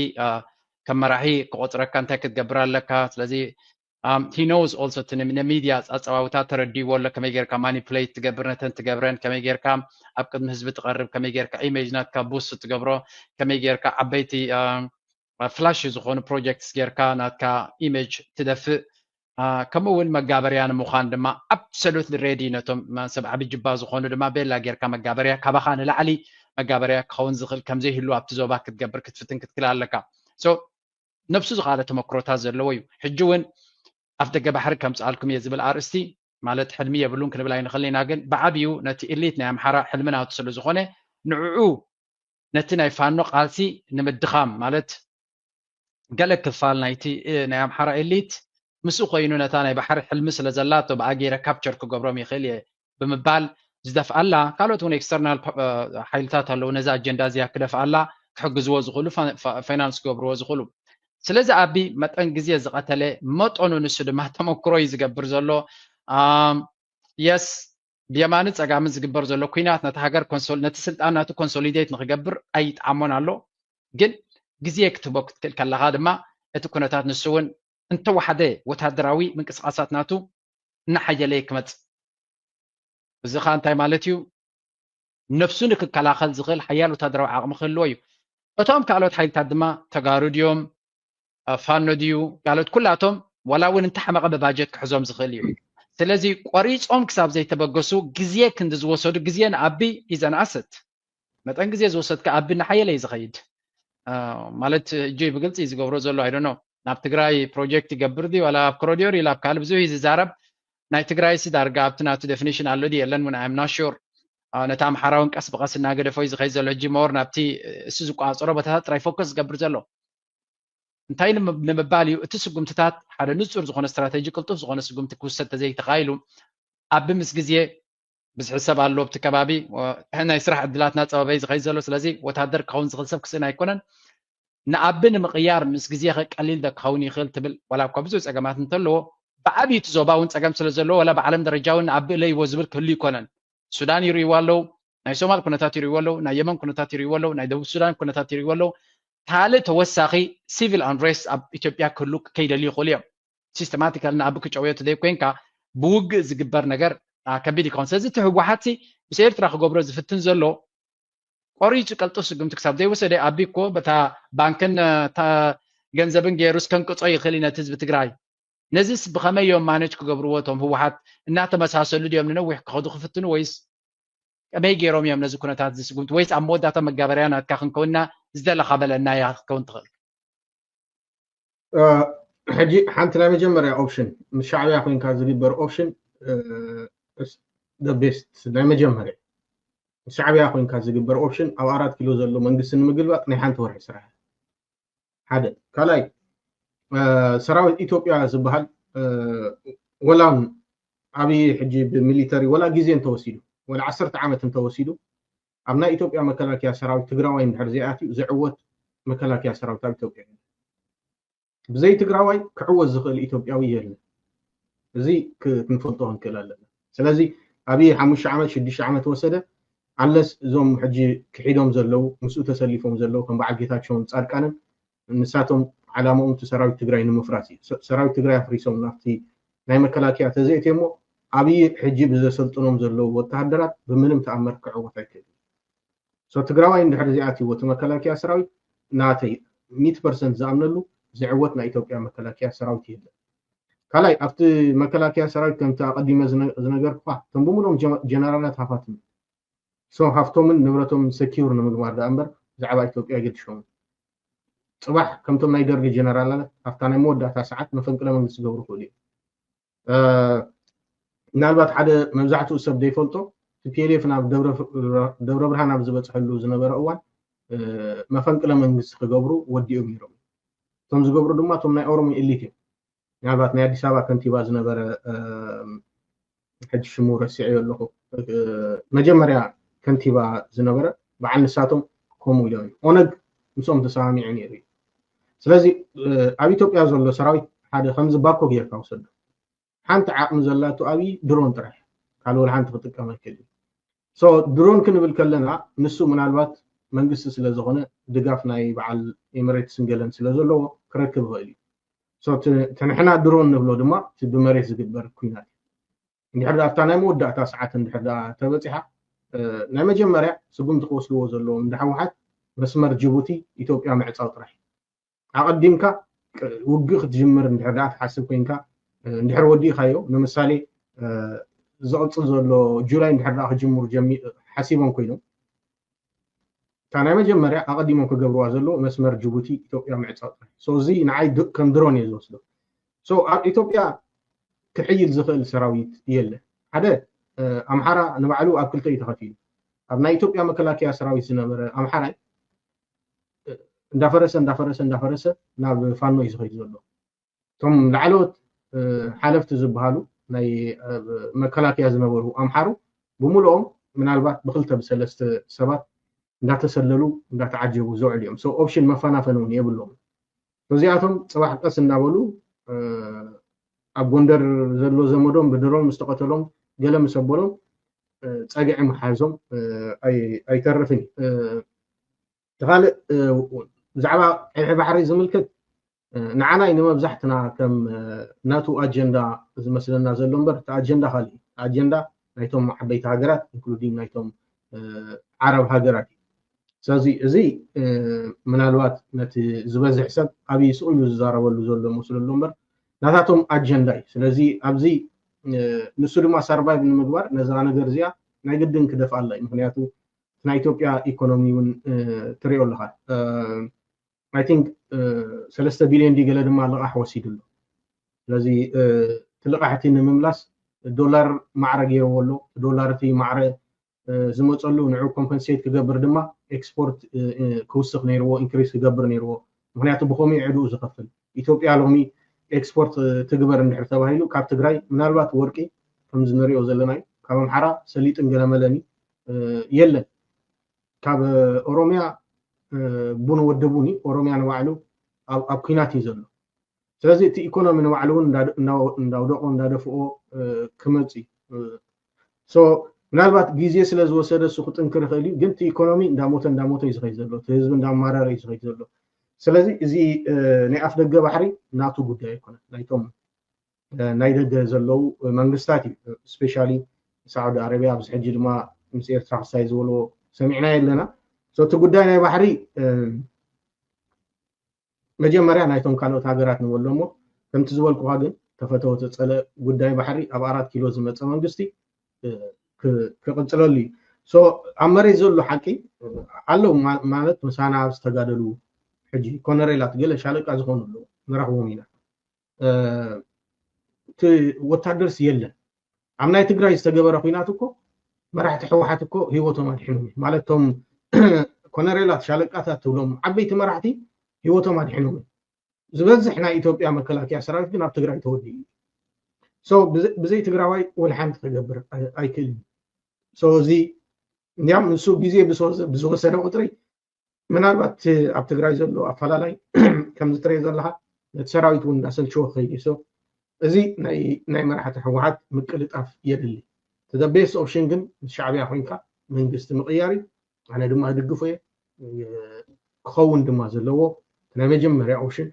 ከም መራሒ ክቆፅረካ እንታይ ክትገብር ኣለካ። ስለዚ he knows also እቲ ንሚድያ ኣፀዋውታ ተረዲዎ ኣሎ፣ ከመይ ጌርካ ማኒፕሌት ትገብር ነተን ትገብረን፣ ከመይ ጌርካ ኣብ ቅድሚ ህዝቢ ትቐርብ፣ ከመይ ጌርካ ኢሜጅ ናትካ ቡስት ትገብሮ፣ ከመይ ጌርካ ዓበይቲ ፍላሽ ዝኾኑ ፕሮጀክትስ ጌርካ ናትካ ኢሜጅ ትደፍእ። ከምኡ እውን መጋበርያ ንምዃን ድማ ኣብሶሉትሊ ሬዲ ነቶም ሰብ ዓቢ ጅባ ዝኾኑ ድማ ቤላ ጌርካ መጋበርያ ካባኻ ንላዕሊ መጋበርያ ክኸውን ዝኽእል ከምዘይህሉ ኣብቲ ዞባ ክትገብር ክትፍትን ክትክል ኣለካ። ነብሱ ዝኻለ ተመክሮታት ዘለዎ እዩ። ሕጂ እውን ኣፍ ደገ ባሕሪ ከምፅኣልኩም እየ ዝብል ኣርእስቲ ማለት ሕልሚ የብሉን ክንብል ኣይንኽእል ኢና፣ ግን ብዓብዩ ነቲ ኢሊት ናይ ኣምሓራ ሕልሚ ናቱ ስለ ዝኾነ ንዕኡ ነቲ ናይ ፋኖ ቃልሲ ንምድኻም ማለት ገለ ክፋል ናይቲ ናይ ኣምሓራ ኤሊት ምስኡ ኮይኑ ነታ ናይ ባሕሪ ሕልሚ ስለ ዘላቶ ብኣ ገይረ ካፕቸር ክገብሮም ይኽእል እየ ብምባል ዝደፍኣላ ካልኦት እውን ኤክስተርናል ሓይልታት ኣለዉ ነዚ ኣጀንዳ እዚኣ ክደፍኣላ ክሕግዝዎ ዝኽእሉ ፋይናንስ ክገብርዎ ዝኽእሉ። ስለዚ ኣቢ መጠን ግዜ ዝቐተለ መጠኑ ንሱ ድማ ተመክሮ እዩ ዝገብር ዘሎ። የስ ብየማንን ፀጋምን ዝግበር ዘሎ ኩናት ነቲ ሃገር ነቲ ስልጣን ናቱ ኮንሶሊዴት ንክገብር ኣይጠዓሞን ኣሎ። ግን ግዜ ክትህቦ ክትክእል ከለካ ድማ እቲ ኩነታት ንሱ እውን እንተወሓደ ወታደራዊ ምንቅስቃሳት ናቱ እናሓየለ ክመፅእ። እዚ ከዓ እንታይ ማለት እዩ? ነብሱ ንክከላኸል ዝኽእል ሓያል ወታደራዊ ዓቕሚ ክህልዎ እዩ። እቶም ካልኦት ሓይልታት ድማ ተጋሩ ድዮም ፋኖ ድዩ ካልኦት ኩላቶም ዋላ እውን እንተሓመቐ ብባጀት ክሕዞም ዝኽእል እዩ። ስለዚ ቆሪፆም ክሳብ ዘይተበገሱ ግዜ ክንዲ ዝወሰዱ ግዜ ንኣቢ ኢዘን ኣሰት መጠን ግዜ ዝወሰድካ ኣቢ እናሓየለ እዩ ዝኸይድ። ማለት እጆይ ብግልፂ ዝገብሮ ዘሎ ኣይደኖ ናብ ትግራይ ፕሮጀክት ይገብር ድዩ ዋላ ኣብ ኮሮዲዮር ኢላ ኣብ ካልእ ብዙሕ እዩ ዝዛረብ። ናይ ትግራይ ሲ ዳርጋ ኣብቲ ናቱ ዴፊኒሽን ኣሎ ድዩ የለን እውን ኣም ናት ሹር። ነቲ ኣምሓራውን ቀስ ብቐስ እናገደፎ እዩ ዝኸይድ ዘሎ። ሕጂ ሞር ናብቲ እሱ ዝቆፃፀሮ ቦታታት ጥራይ ፎከስ ዝገብር ዘሎ እንታይ ንምባል እዩ? እቲ ስጉምትታት ሓደ ንፁር ዝኾነ ስትራቴጂ ቅልጡፍ ዝኾነ ስጉምቲ ክውሰድ ተዘይተኻኢሉ ኣቢ ምስ ግዜ ብዝሒ ሰብ ኣሎ ኣብቲ ከባቢ ናይ ስራሕ ዕድላት እናፀበበ እዩ ዝኸይድ ዘሎ። ስለዚ ወታደር ክኸውን ዝኽእል ሰብ ክስእን ኣይኮነን። ንኣቢ ንምቕያር ምስ ግዜ ከቀሊል ዶ ክኸውን ይኽእል ትብል ዋላ እኳ ብዙሕ ፀገማት እንተለዎ ብዓብዩ እቲ ዞባ እውን ፀገም ስለ ዘለዎ ዋላ ብዓለም ደረጃ እውን ንኣቢ እለይዎ ዝብል ክህሉ ይኮነን። ሱዳን ይርእይዎ ኣለዉ፣ ናይ ሶማል ኩነታት ይርእይዎ ኣለዉ፣ ናይ የመን ኩነታት ይርእይዎ ኣለዉ፣ ናይ ደቡብ ሱዳን ኩነታት ይርእይዎ ኣለዉ። ካልእ ተወሳኺ ሲቪል ኣንሬስት ኣብ ኢትዮጵያ ክህሉ ከይደልዩ ይኽእሉ እዮም። ሲስተማቲካል ንኣቢ ክጨውዮ ተዘይኮይንካ ብውግእ ዝግበር ነገር ከቢድ ይኸውን። ስለዚ እቲ ህወሓት ምስ ኤርትራ ክገብሮ ዝፍትን ዘሎ ቆሪፁ ቀልጡፍ ስጉምቲ ክሳብ ዘይወሰደ ኣቢ እኮ በታ ባንክን ገንዘብን ገይሩስ ከንቅፆ ይኽእል እዩ ነቲ ህዝቢ ትግራይ። ነዚስ ብኸመይ እዮም ማነጅ ክገብርዎ እቶም ህወሓት እናተመሳሰሉ ድዮም ንነዊሕ ክኸዱ ክፍትኑ ወይስ ከመይ ገይሮም እዮም ነዚ ኩነታት ዝስጉምቲ ወይስ ኣብ መወዳእታ መጋበርያ ናትካ ክንከውንና ዝደለኻ በለና እያ ክትከውን ትኽእል። ሕጂ ሓንቲ ናይ መጀመርያ ኦፕሽን ምስ ሻዕብያ ኮይንካ ዝግበር ኦፕሽን ቤስት ናይ መጀመርያ ምስ ሻዕብያ ኮይንካ ዝግበር ኦፕሽን ኣብ ኣራት ኪሎ ዘሎ መንግስቲ ንምግልባጥ ናይ ሓንቲ ወርሒ ስራሕ ሓደ ካልኣይ ሰራዊት ኢትዮጵያ ዝበሃል ወላ ኣብይ ሕጂ ብሚሊተሪ ወላ ግዜ እንተወሲዱ ወላ ዓሰርተ ዓመት እንተወሲዱ ኣብ ናይ ኢትዮጵያ መከላከያ ሰራዊት ትግራዋይ እንድሕር ዘይኣትዩ ዝዕወት መከላከያ ሰራዊት ኣብ ኢትዮጵያ ብዘይ ትግራዋይ ክዕወት ዝኽእል ኢትዮጵያዊ የለን። እዚ ክንፈልጦ ክንክእል ኣለና። ስለዚ ኣብይ ሓሙሽተ ዓመት ሽዱሽተ ዓመት ወሰደ ኣለስ እዞም ሕጂ ክሒዶም ዘለዉ ምስኡ ተሰሊፎም ዘለዉ ከም በዓል ጌታቸውን ፃድቃንን ንሳቶም ዓላማኦም እቲ ሰራዊት ትግራይ ንምፍራስ እዩ። ሰራዊት ትግራይ ኣፍሪሶም ናብቲ ናይ መከላከያ ተዘእትዮ እሞ ኣብይ ሕጂ ብዘሰልጥኖም ዘለዉ ወተሃደራት ብምንም ተኣምር ክዕወት ኣይክእል። ትግራዋይ እንድሕር ዚኣትይዎ እቲ መከላከያ ሰራዊት ናተይ ሚት ፐርሰንት ዝኣምነሉ ዝዕወት ናይ ኢትዮጵያ መከላከያ ሰራዊት የለን። ካልኣይ ኣብቲ መከላከያ ሰራዊት ከምቲ ኣቀዲመ ዝነገርኩካ እቶም ብምሎም ጀነራላት ሃፋትም ሶ ሃፍቶምን ንብረቶምን ሰኪር ንምግባር ደኣ እምበር ብዛዕባ ኢትዮጵያ ኣይገድሾምን። ፅባሕ ከምቶም ናይ ደርጊ ጀነራላት ኣብታ ናይ መወዳእታ ሰዓት መፈንቅለ መንግስቲ ዝገብሩ ክእሉ እዮም። ምናልባት ሓደ መብዛሕትኡ ሰብ ዘይፈልጦ ቲፒኤልኤፍ ናብ ደብረ ብርሃን ኣብ ዝበፅሐሉ ዝነበረ እዋን መፈንቅለ መንግስቲ ክገብሩ ወዲኦም ነይሮም። እቶም ዝገብሩ ድማ እቶም ናይ ኦሮሞ ኤሊት እዮም። ምናልባት ናይ ኣዲስ ኣበባ ከንቲባ ዝነበረ ሕጂ ሽሙ ረሲዐዮ ኣለኹ መጀመርያ ከንቲባ ዝነበረ በዓል ንሳቶም ከምኡ ኢሎም እዮም ኦነግ ምስኦም ተሰማሚዑ ነይሩ እዩ። ስለዚ ኣብ ኢትዮጵያ ዘሎ ሰራዊት ሓደ ከምዚ ባኮ ጌርካ ውሰዶ። ሓንቲ ዓቕሚ ዘላቱ ኣብይ ድሮን ጥራሕ፣ ካልእ ወላ ሓንቲ ክጥቀም ኣይክእል። ድሮን ክንብል ከለና ንሱ ምናልባት መንግስቲ ስለዝኾነ ድጋፍ ናይ በዓል ኤምሬትስን ገለን ስለዘለዎ ክረክብ ይኽእል እዩ። ንሕና ድሮን ንብሎ ድማ እቲ ብመሬት ዝግበር ኩናት እዩ። እንድሕር ኣብታ ናይ መወዳእታ ሰዓት እንድሕር ተበፂሓ ናይ መጀመርያ ስጉምቲ ክወስድዎ ዘለዎም እንደ ህወሓት መስመር ጅቡቲ ኢትዮጵያ ምዕፃው ጥራሕ። ኣቐዲምካ ውግእ ክትጅምር እንድሕር ትሓስብ ኮይንካ እንድሕር ወዲእካዮ፣ ንምሳሌ ዝቕፅል ዘሎ ጁላይ እንድሕር ክጅምሩ ሓሲቦም ኮይኖም እታ ናይ መጀመርያ ኣቐዲሞም ክገብርዋ ዘለዎ መስመር ጅቡቲ ኢትዮጵያ ምዕፃው ጥራሕ። እዚ ንዓይ ከም ድሮን እየ ዝወስዶ። ኣብ ኢትዮጵያ ክሕይል ዝኽእል ሰራዊት የለ። ሓደ ኣምሓራ ንባዕሉ ኣብ ክልተ እዩ ተኸፊሉ። ኣብ ናይ ኢትዮጵያ መከላከያ ሰራዊት ዝነበረ ኣምሓራይ እንዳፈረሰ እንዳፈረሰ እንዳፈረሰ ናብ ፋኖ እዩ ዝኸይድ ዘሎ። እቶም ላዕለዎት ሓለፍቲ ዝበሃሉ ናይ መከላከያ ዝነበሩ ኣምሓሩ ብምልኦም ምናልባት ብክልተ ብሰለስተ ሰባት እንዳተሰለሉ እንዳተዓጀቡ ዘውዕሉ እዮም። ኦፕሽን መፈናፈኒ እውን የብሎም። እዚኣቶም ፅባሕ ቀስ እንዳበሉ ኣብ ጎንደር ዘሎ ዘመዶም ብድሮን ምስ ተቐተሎም ገለ ምስ ኣበሎም ፀግዒ ምሓዞም ኣይተርፍን እዩ። ተካልእ ብዛዕባ ቀይሕ ባሕሪ ዝምልከት ንዓናይ ንመብዛሕትና ከም ናቱ ኣጀንዳ ዝመስለና ዘሎ እምበር እቲ ኣጀንዳ ካልእ ኣጀንዳ ናይቶም ዓበይቲ ሃገራት ኢንክሉዲንግ ናይቶም ዓረብ ሃገራት እዩ። ስለዚ እዚ ምናልባት ነቲ ዝበዝሕ ሰብ ኣብይ ስቕ ኢሉ ዝዛረበሉ ዘሎ መስለሉ እምበር ናታቶም ኣጀንዳ እዩ። ስለዚ ኣብዚ ንሱ ድማ ሰርቫይቭ ንምግባር ነዛ ነገር እዚኣ ናይ ግድን ክደፍኣላ እዩ። ምክንያቱ ናይ ኢትዮጵያ ኢኮኖሚ እውን ትሪኦ ኣለካ። I think ሰለስተ ቢልዮን ዲ ገለ ድማ ልቓሕ ወሲዱ ኣሎ። ስለዚ እቲ ልቓሕ እቲ ንምምላስ ዶላር ማዕረ ገይርዎ ኣሎ። ዶላር እቲ ማዕረ ዝመፀሉ ንዑ ኮምፐንሴት ክገብር ድማ ኤክስፖርት ክውስኽ ነይርዎ፣ ኢንክሪስ ክገብር ነይርዎ። ምክንያቱ ብከመይ ዕድኡ ዝኸፍል ኢትዮጵያ ሎሚ ኤክስፖርት ትግበር እንድሕር ተባሂሉ ካብ ትግራይ ምናልባት ወርቂ ከምዚ ንሪኦ ዘለና እዩ። ካብ ኣምሓራ ሰሊጥን ገለመለኒ የለን። ካብ ኦሮሚያ ቡን ወዲ ቡን እዩ። ኦሮሚያ ንባዕሉ ኣብ ኩናት እዩ ዘሎ። ስለዚ እቲ ኢኮኖሚ ንባዕሉ እውን እንዳውደቆ እንዳደፍኦ ክመፅ እዩ። ምናልባት ግዜ ስለ ዝወሰደ እሱ ክጥንክር ይኽእል እዩ፣ ግን እቲ ኢኮኖሚ እንዳሞተ እንዳሞተ እዩ ዝኸይድ ዘሎ፣ እቲ ህዝቢ እንዳማረረ እዩ ዝኸይድ ዘሎ። ስለዚ እዚ ናይ ኣፍ ደገ ባሕሪ ናቱ ጉዳይ ኣይኮነን፣ ናይቶም ናይ ደገ ዘለዉ መንግስታት እዩ። ስፔሻሊ ሳዑዲ ኣረቢያ ኣብዚ ሕጂ ድማ ምስ ኤርትራ ክሳይ ዝበልዎ ሰሚዕናዮ ኣለና። እቲ ጉዳይ ናይ ባሕሪ መጀመርያ ናይቶም ካልኦት ሃገራት ንበሎ እሞ ከምቲ ዝበልኩኻ ግን ተፈተወ ተፀለ ጉዳይ ባሕሪ ኣብ ኣራት ኪሎ ዝመፀ መንግስቲ ክቕፅለሉ እዩ። ኣብ መሬት ዘሎ ሓቂ ኣለዉ ማለት ምሳና ዝተጋደሉ ሕጂ ኮነሬላት ገለ ሻለቃ ዝኾኑ ኣለዉ ንረኽቦም ኢና። እቲ ወታደርስ የለን። ኣብ ናይ ትግራይ ዝተገበረ ኩናት እኮ መራሕቲ ህወሓት እኮ ህይወቶም ኣድሒኖም እዮም። ማለት እቶም ኮነሬላት ሻለቃታት ትብሎም ዓበይቲ መራሕቲ ህይወቶም ኣድሒኖም እዮም። ዝበዝሕ ናይ ኢትዮጵያ መከላከያ ሰራዊት ግን ኣብ ትግራይ ተወዲኡ እዩ። ብዘይ ትግራዋይ ወላ ሓንቲ ክገብር ኣይክእልን። እዚ እንዲያም ንሱ ግዜ ብዝወሰደ ቁፅሪ ምናልባት ኣብ ትግራይ ዘሎ ኣፈላላይ ከምዚ ትሪኦ ዘለካ ነቲ ሰራዊት እውን እንዳሰልችዎ ክኸይድ እዩ። እዚ ናይ መራሕቲ ህወሓት ምቅልጣፍ የድሊ። እቲ ቤስት ኦፕሽን ግን ምስ ሻዕብያ ኮይንካ መንግስቲ ምቕያር እዩ። ኣነ ድማ እድግፎ እየ። ክኸውን ድማ ዘለዎ ናይ መጀመርያ ኦፕሽን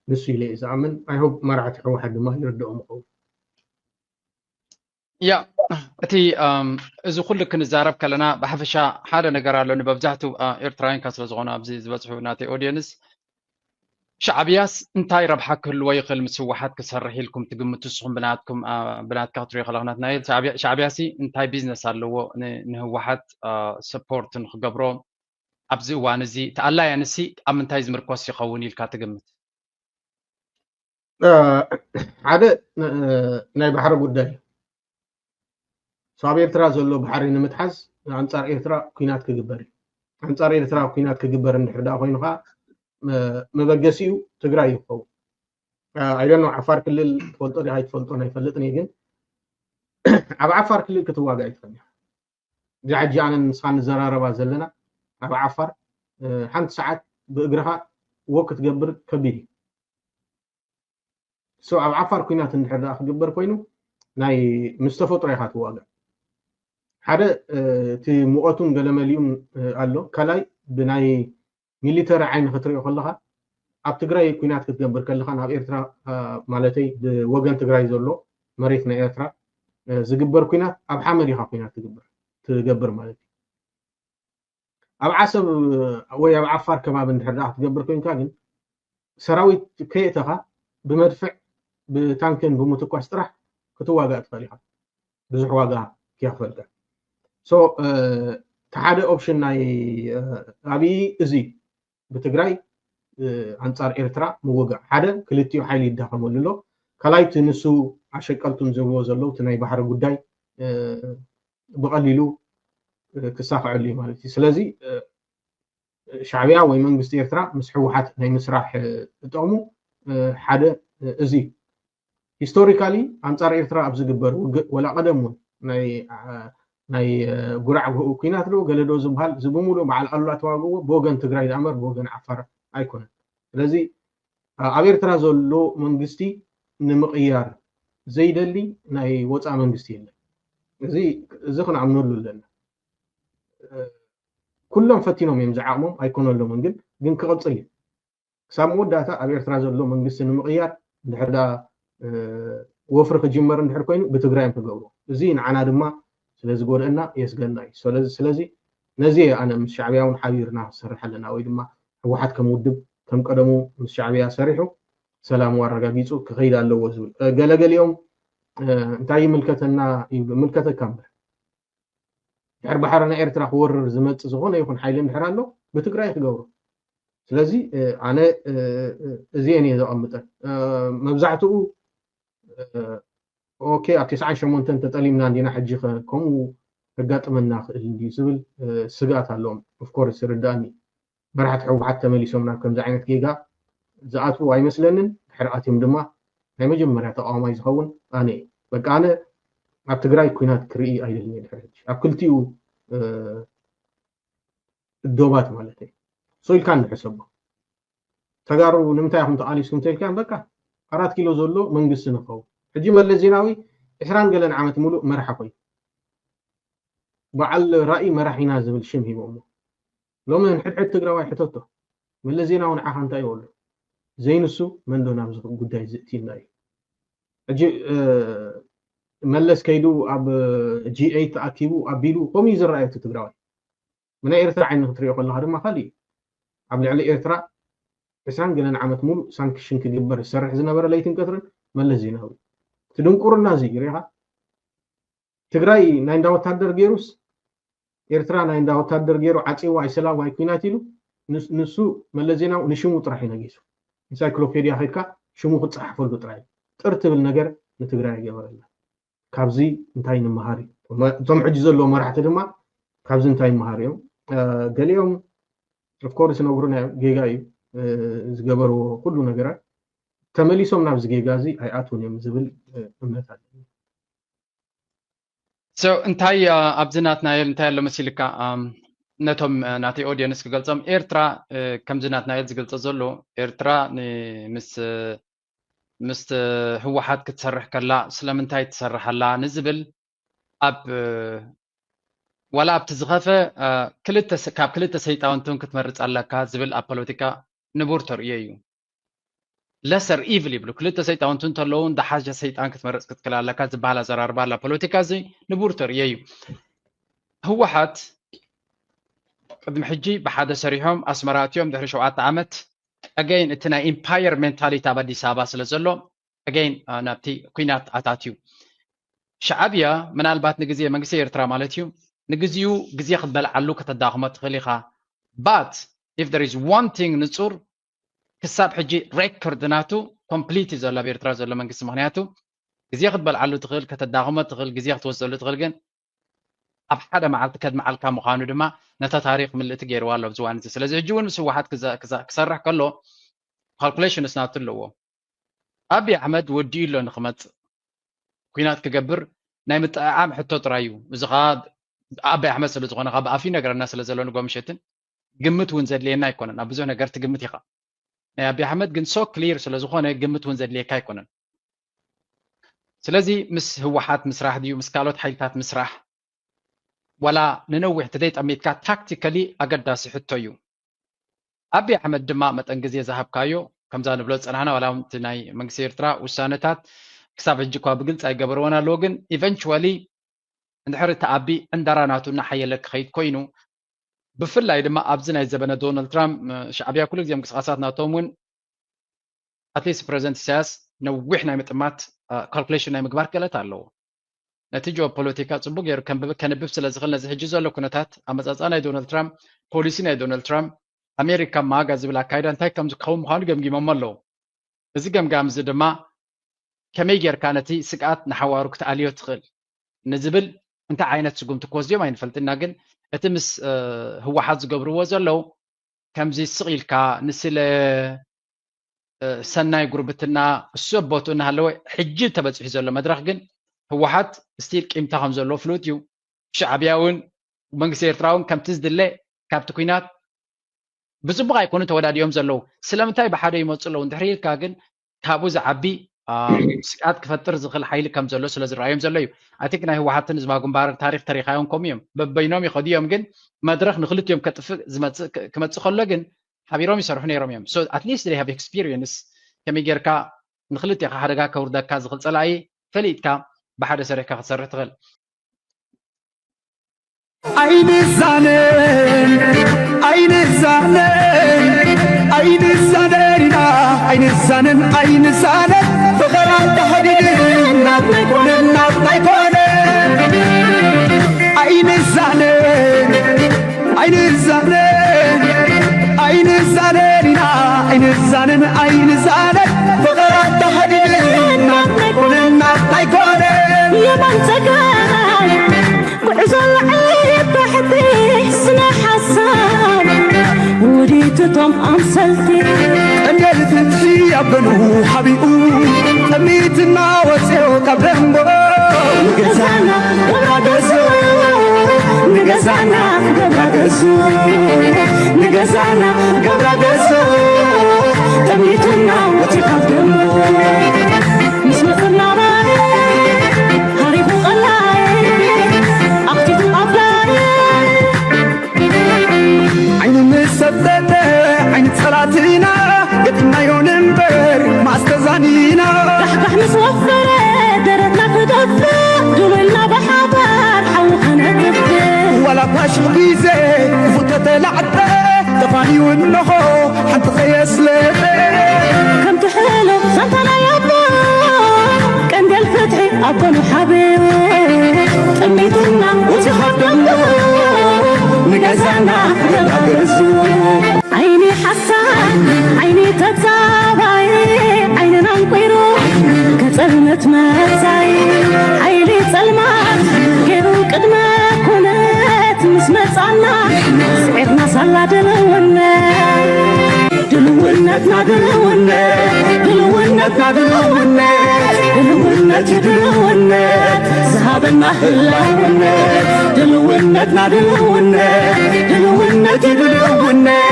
ንሱ ኢለ እየ ዝኣምን። ኣይ ሆፕ መራሕቲ ህወሓት ድማ ይርድኦም ይኸውን። ያ እቲ እዚ ኩሉ ክንዛረብ ከለና ብሓፈሻ ሓደ ነገር ኣሎ ንመብዛሕቱ ኤርትራውያን ካብ ስለዝኾኑ ኣብዚ ዝበፅሑ ናተይ ኦድየንስ ሻዕብያስ እንታይ ረብሓ ክህልዎ ይኽእል ምስ ህወሓት ክሰርሕ ኢልኩም ትግምቱ ንስኹም ብናትኩም ብናትካ ክትሪኦ ከለካ ናትናኤል ሻዕብያሲ እንታይ ቢዝነስ ኣለዎ ንህወሓት ሰፖርት ንክገብሮ ኣብዚ እዋን እዚ እቲ ኣላያንሲ ኣብ ምንታይ ዝምርኮስ ይኸውን ኢልካ ትግምት? ሓደ ናይ ባሕሪ ጉዳይ እዩ። ኣብ ኤርትራ ዘሎ ባሕሪ ንምትሓዝ ኣንፃር ኤርትራ ኩናት ክግበር እዩ። ኣንፃር ኤርትራ ኩናት ክግበር እንድሕር ደኣ ኮይኑ ከዓ መበገሲኡ ትግራይ ይኸውን። ኣይደኖ ዓፋር ክልል ትፈልጦ ዲኻ ኣይትፈልጦ ኣይፈልጥን እየ፣ ግን ኣብ ዓፋር ክልል ክትዋጋእ ይትኽእል ኢኻ። እዚ ሕጂ ኣነ ንስኻ ንዘራረባ ዘለና ኣብ ዓፋር ሓንቲ ሰዓት ብእግርኻ ወክ ክትገብር ከቢድ እዩ። So ኣብ ዓፋር ኩናት እንድሕር ደኣ ክግበር ኮይኑ ናይ ምስ ተፈጥሮ ኢኻ ትዋጋእ። ሓደ እቲ ሙቐቱን ገለመሊኡን ኣሎ። ካልኣይ ብናይ ሚሊተሪ ዓይኒ ክትሪኦ ከለኻ ኣብ ትግራይ ኩናት ክትገብር ከለኻን ኣብ ኤርትራ ማለተይ ብወገን ትግራይ ዘሎ መሬት ናይ ኤርትራ ዝግበር ኩናት ኣብ ሓመድ ኢኻ ኩናት ትግብር ትገብር ማለት እዩ። ኣብ ዓሰብ ወይ ኣብ ዓፋር ከባቢ እንድሕር ደኣ ክትገብር ኮይንካ ግን ሰራዊት ከየእተኻ ብመድፍዕ ብታንክን ብምትኳስ ጥራሕ ክትዋጋእ ትኽእል ኢኻ። ብዙሕ ዋጋ ክየኽፈልካ። So እቲ ሓደ ኦፕሽን ናይ ኣብይ እዚ ብትግራይ ኣንጻር ኤርትራ ምውጋእ ሓደ ክልቲኡ ሓይሊ ይዳኸመሉ ኣሎ። ካልኣይቲ ንሱ ኣሸቀልቱን ዝብልዎ ዘለዉ እቲ ናይ ባሕሪ ጉዳይ ብቐሊሉ ክሳኽዐሉ እዩ ማለት እዩ። ስለዚ ሻዕቢያ ወይ መንግስቲ ኤርትራ ምስ ህወሓት ናይ ምስራሕ እጠቕሙ ሓደ እዚ ሂስቶሪካሊ ኣንጻር ኤርትራ ኣብ ዝግበር ውግእ ወላ ቀደም እውን ናይ ጉራዕ ኩናት ዶ ገለ ዶ ዝበሃል እዚ ብምሉእ በዓል ኣሉላ ተዋግእዎ ብወገን ትግራይ ዝኣመር ብወገን ዓፋር ኣይኮነን። ስለዚ ኣብ ኤርትራ ዘሎ መንግስቲ ንምቕያር ዘይደሊ ናይ ወፃእ መንግስቲ የለን። እዚ እዚ ክንኣምነሉ ኣለና። ኩሎም ፈቲኖም እዮም ዝዓቕሞም ኣይኮነሎምን፣ ግን ግን ክቕፅል እዩ። ክሳብ መወዳእታ ኣብ ኤርትራ ዘሎ መንግስቲ ንምቕያር እንድሕር ደኣ ወፍሪ ክጅመር እንድሕር ኮይኑ ብትግራይ እዮም ክገብሩ። እዚ ንዓና ድማ ስለ ዝጎድአና የስገና እዩ። ስለዚ ስለዚ ነዚ እየ ኣነ ምስ ሻዕብያ እውን ሓቢርና ክሰርሕ ኣለና ወይ ድማ ህወሓት ከም ውድብ ከም ቀደሙ ምስ ሻዕብያ ሰሪሑ ሰላሙ ኣረጋጊፁ ክኸይድ ኣለዎ ዝብል። ገለገሊኦም እንታይ ይምልከተና ይምልከተካ እምበር ድሕር ባሕሪ ናይ ኤርትራ ክወርር ዝመፅእ ዝኾነ ይኹን ሓይሊ እንድሕር ኣሎ ብትግራይ ክገብሮ። ስለዚ ኣነ እዚአን እየ ዘቐምጠን። መብዛሕትኡ ኦኬ ኣብ ተስዓን ሸሞንተን ተጠሊምና እንዲና ሕጂ ከምኡ ከጋጥመና ክእል እንዲ ዝብል ስግኣት ኣለዎም። ኦፍኮርስ ይርዳእኒ። መራሕቲ ህወሓት ተመሊሶም ናብ ከምዚ ዓይነት ጌጋ ዝኣትዉ ኣይመስለንን። ድሕሪ ኣትዮም ድማ ናይ መጀመርያ ተቃዋማይ ዝኸውን ኣነ እየ። በቃ ኣነ ኣብ ትግራይ ኩናት ክርኢ ኣይደልን እየ ድሕሪ ሕጂ ኣብ ክልቲኡ ዶባት ማለት እዩ። So ኢልካ ንሕሰቦ ተጋሩ ንምንታይ ኢኹም ተቃሊስኩም ተልካ በቃ ኣራት ኪሎ ዘሎ መንግስቲ ንኸውን። ሕጂ መለስ ዜናዊ ዕስራን ገለን ዓመት ሙሉእ መራሒ ኮይኑ በዓል ራእይ መራሒና ዝብል ሽም ሂቦሞ። ሎሚ ንሕድሕድ ትግራዋይ ሕተቶ መለስ ዜናዊ ንዓኻ እንታይ ይበሉ ዘይንሱ መንዶ ናብዚ ጉዳይ ዝእትዩና እዩ። ሕጂ መለስ ከይዱ ኣብ ጂ ኤይት ተኣኪቡ ኣቢሉ ከምኡ እዩ ዝረኣየቱ ትግራዋይ። ብናይ ኤርትራ ዓይኒ ክትሪኦ ከለካ ድማ ካልእ እዩ። ኣብ ልዕሊ ኤርትራ ዕስራን ገለን ዓመት ሙሉእ ሳንክሽን ክግበር ዝሰርሕ ዝነበረ ለይትን ቀትርን መለስ ዜናዊ። እቲ ድንቁርና እዚ ሪኢኻ ትግራይ ናይ እንዳ ወታደር ገይሩስ ኤርትራ ናይ እንዳ ወታደር ገይሩ ዓፂዋ ኣይሰላም ኣይኩናት ኢሉ ንሱ መለስ ዜናዊ ንሽሙ ጥራሕ እዩ ነጊሱ። ኢንሳይክሎፔድያ ከድካ ሽሙ ክፀሓፈሉ ጥራይ ጥር ትብል ነገር ንትግራይ ኣይገበረላ። ካብዚ እንታይ ንምሃር እዩ? እቶም ሕጂ ዘለዉ መራሕቲ ድማ ካብዚ እንታይ ይምሃር እዮም? ገሊኦም ኦፍኮርስ ይነግሩና እዮም ጌጋ እዩ ዝገበርዎ ኩሉ ነገራት። ተመሊሶም ናብዚ ጌጋ እዚ ኣይኣትውን እዮም ዝብል እምነት ኣለኒ። So እንታይ ኣብዚ ናትናኤል እንታይ ኣሎ መሲልካ ነቶም ናተይ ኦዲየንስ ክገልጾም ኤርትራ ከምዚ ናትናኤል ዝገልጾ ዘሎ ኤርትራ ምስ ምስ ህወሓት ክትሰርሕ ከላ ስለምንታይ ትሰርሕ ኣላ ንዝብል ኣብ ዋላ ኣብቲ ዝኸፈ ካብ ክልተ ሰይጣውንትን ክትመርፅ ኣለካ ዝብል ኣብ ፖለቲካ ንቡር ተርእዮ እዩ። ለሰር ኢቭል ይብሉ ክልተ ሰይጣውንቱ እንተለዉ እንዳሓሸ ሰይጣን ክትመርፅ ክትክል ኣለካ ዝበሃል ኣዘራርባ ኣላ ፖለቲካ እዚ ንቡር ተርእዮ እዩ። ህወሓት ቅድሚ ሕጂ ብሓደ ሰሪሖም ኣስመራ ኣትዮም ድሕሪ ሸውዓተ ዓመት ኣገይን እቲ ናይ ኢምፓየር ሜንታሊቲ ኣብ ኣዲስ ኣበባ ስለ ዘሎ ኣገይን ናብቲ ኩናት ኣታትዩ። ሻዓብያ ምናልባት ንግዜ መንግስቲ ኤርትራ ማለት እዩ ንግዚኡ ግዜ ክትበልዓሉ ከተዳኽሞ ትኽእል ኢኻ but if there is one thing ንጹር ክሳብ ሕጂ ሬኮርድ ናቱ ኮምፕሊት እዩ ዘሎ ኣብ ኤርትራ ዘሎ መንግስቲ ምክንያቱ ግዜ ክትበልዓሉ ትኽእል ከተዳኽሞ ትኽእል ግዜ ክትወስደሉ ትኽእል ግን ኣብ ሓደ መዓልቲ ከድምዓልካ ምዃኑ ድማ ነታ ታሪኽ ምልእቲ ገይርዋ ኣሎ ኣብዚ እዋን እዚ ስለዚ ሕጂ እውን ምስ ህወሓት ክሰርሕ ከሎ ካልኩሌሽንስ ናቱ ኣለዎ ኣብይ ኣሕመድ ወዲኡ ኣሎ ንክመፅእ ኩናት ክገብር ናይ ምጥዕዓም ሕቶ ጥራይ እዩ እዚ ከዓ ኣብይ ኣሕመድ ስለ ዝኾነ ካብ ኣፍ ይነግረና ስለ ዘሎ ንጎምሸትን ግምት እውን ዘድልየና ኣይኮነን ኣብ ብዙሕ ነገር ትግምት ኢኻ ናይ ኣብይ ኣሕመድ ግን so clear ስለ ዝኾነ ግምት እውን ዘድልየካ ኣይኮነን። ስለዚ ምስ ህወሓት ምስራሕ ድዩ ምስ ካልኦት ሓይልታት ምስራሕ ዋላ ንነዊሕ ተዘይጠሚትካ tactically ኣገዳሲ ሕቶ እዩ። ኣብይ ኣሕመድ ድማ መጠን ግዜ ዝሃብካዮ ከምዛ ንብሎ ዝፀናሕና ዋላ እውን እቲ ናይ መንግስቲ ኤርትራ ውሳነታት ክሳብ ሕጂ እኳ ብግልፂ ኣይገበርዎን ኣለዎ፣ ግን eventually እንድሕር እቲ ኣቢ ዕንደራ ናቱ እናሓየለ ክኸይድ ኮይኑ ብፍላይ ድማ ኣብዚ ናይ ዘበነ ዶናልድ ትራምፕ ሻዕብያ ኩሉ ግዜ ምንቅስቃሳት ናቶም እውን ኣትሊስት ፕረዚደንት ኢሳያስ ነዊሕ ናይ ምጥማት ካልኩሌሽን ናይ ምግባር ክእለት ኣለዎ። ነቲ ጂኦፖለቲካ ጽቡቅ ገይሩ ከንብብ ከንብብ ስለ ዝኽእል ነዚ ሕጂ ዘሎ ኩነታት ኣመጻጽኣ ናይ ዶናልድ ትራምፕ ፖሊሲ ናይ ዶናልድ ትራምፕ ኣሜሪካ ማጋ ዝብል ኣካይዳ እንታይ ከም ዝከውን ምዃኑ ገምጊሞሞ ኣለዉ። እዚ ገምጋም እዚ ድማ ከመይ ጌርካ ነቲ ስግኣት ንሓዋሩ ክትኣልዮ ትኽእል ንዝብል እንታይ ዓይነት ስጉምቲ ክወስድዮም ኣይንፈልጥና፣ ግን እቲ ምስ ህወሓት ዝገብርዎ ዘለዉ ከምዚ ስቕ ኢልካ ንስለ ሰናይ ጉርብትና እሱ ኣቦቱ እናሃለወ ሕጂ ተበፂሑ ዘሎ መድረኽ ግን ህወሓት ስቲል ቂምታ ከም ዘለዎ ፍሉጥ እዩ። ሻዕብያ እውን መንግስቲ ኤርትራ እውን ከምቲ ዝድለ ካብቲ ኩናት ብፅቡቕ ኣይኮኑ ተወዳዲኦም ዘለዉ። ስለምንታይ ብሓደ ይመፁ ኣለዉ እንድሕር ኢልካ ግን ካብኡ ዝዓቢ ስግኣት ክፈጥር ዝኽእል ሓይሊ ከም ዘሎ ስለ ዝረኣዮም ዘሎ እዩ። ኣይ ቲንክ ናይ ህወሓትን ህዝባዊ ግንባርን ታሪክ ተሪኻዮም ከምኡ እዮም። በበይኖም ይኸዱ እዮም፣ ግን መድረኽ ንክልቲኦም ከጥፍእ ክመፅእ ከሎ ግን ሓቢሮም ይሰርሑ ነይሮም እዮም። So at least they have experience ከመይ ጌርካ ንክልቲኻ ሓደጋ ከውርደካ ዝኽእል ጸላኢ ፈሊጥካ ብሓደ ሰሪሕካ ክትሰርሕ ትኽእል። ኣይንዛነን ኣይንዛነን ኣይንዛነን ኢና ኣይንዛነን ኣይንዛነን ፍቕር ኣንተሓዲድን ናትና ኣይኮነን ናትና ኣይኮነን ኣይንዛነን ኣይንዛነን ኣይንዛነን ኢና ኣይንዛነን ኣይንዛነን ፍቕር ኣተሓዲድና ኣይኮነን ኣይኮነን የማን ጸጋም ጉዕዞ ላዕሊ ታሕቲ ስነ ሓሳብ ውዲትቶም ኣምሰልቲ ቀንዴል ፍትሒ ኣበኑ ሓቢኡ ጠሚትና ወፅዮ ካብ ደንጎ ንገዛና ገብራ ገዞ ንገዛና ገብራ ገዞ ንገዛና ገብራ ገዞ ጠሚትና ወፂ ካብ ደንጎ ምስ መፅናባይ ሃሪፉ ቀላይ ኣኽቲቱ ኣፍላይ ዓይኑ ምስ ሰብተተ ዓይኒ ጸላእትና ገጢምናዮ ንንበር ማስተዛኒና ዳሕዳሕ ምስ ወፈረ ደረትና ክደፍእ ድውልና ብሓባር ሓዊ ከነጥፍእ ዋላ እኳ ሽሕ ግዜ ክፉእ ተተላዕጠ ተፋንዩ እንሆ ሓንቲ ከየስለጠ ከምቲ ሕሉፍ ዛንታ ናይ ኣቦ ቀንዴል ፍትሒ ኣቦ ንሓብዮ ጠሚትና ወፂኻ ደሞ ንገዛና ክገዛ ገዙ ዓይኒ ሓሳድ ዓይኒ ተጻባይ ዓይንና ኣንቂሩ ከጸልመት መጻይ ሓይሊ ጸልማት ገይሩ ቅድመ ኩነት ምስ መጻና ስዒርና ሳላ ድልውነት ድልውነትና ድልውነት ድልውነትና ድልውነት ድልውነት ድልውነት ዝሃበና ህላውነት ድልውነትና ድልውነት ድልውነት ድልውነት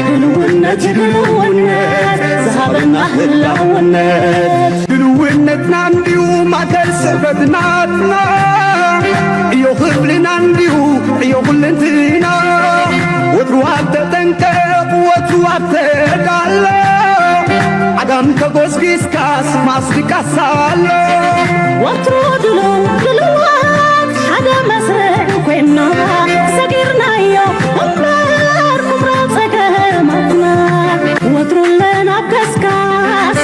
ድልውነት ድልውነት ዝሃበና ህላውነት ድልውነትና እንዲዩ ማእከል ስዕበትናትና ዕዮ ክፍልና እንዲዩ ዕዮ ኩልንትና ወትሩ ኣብ ተጠንቀቕ ወትሩ ኣብ ተዳሎ ዓጋም ተጎስጊስካስ ማስድቃስ ኣሎ ወትሩ ድሉው ድሉዋት ሓደ መስርዕ ኮይና ሰጊርናዮ እምበር ኩብሮ ጸገማትና ወትሩ ኣለና ኣብ ከስካስ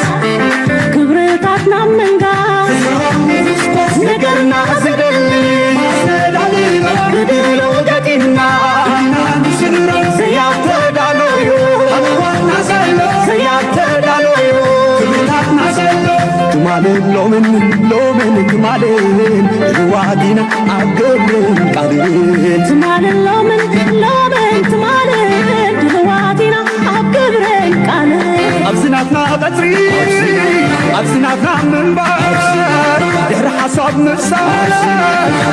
ክብርታትና ምንጋስ ነገርና ዝደሊ ብድሎ ገጢምና ዘያተዳለዩ ዘያተዳለዩ ትማልን ሎምን ሎምን ትማልን ዋዲና ኣብ ግብርን ቃልን ትማልን ሎምን ሎምን ትማልን ድልዋቲና ኣብ ግብርን ቃልን ኣብዚ ናትና ቀጽሪ ኣብዚ ናትና ምንባር ድሕሪ ሓሳብ ምፍሳር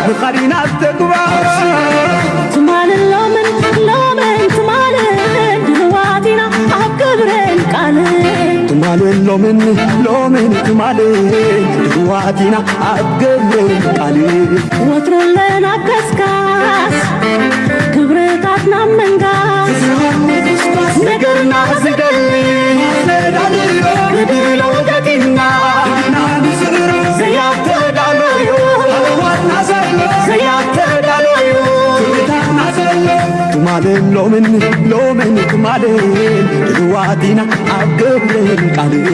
ምኻድ ኢና ተግባር ትማልን ሎምን ሎምን ትማልን ድልዋቲና ኣብ ግብርን ቃልን ምን ሎምን ትማልን ድልዋት ኢና ኣብ ግብርን ቃልን። ወትሩ ኣለና ኣብ ቀስቃስ ክብርታትና ምንጋስ። ነገርና ዝደሊ ክብሪ ለውጠት ኢና። ዘያተዳለዩ ዘያተዳለዩ ትማልን ሎምን ሎምን ትማልን ድልዋት ኢና ኣብ ግብርን ቃልን።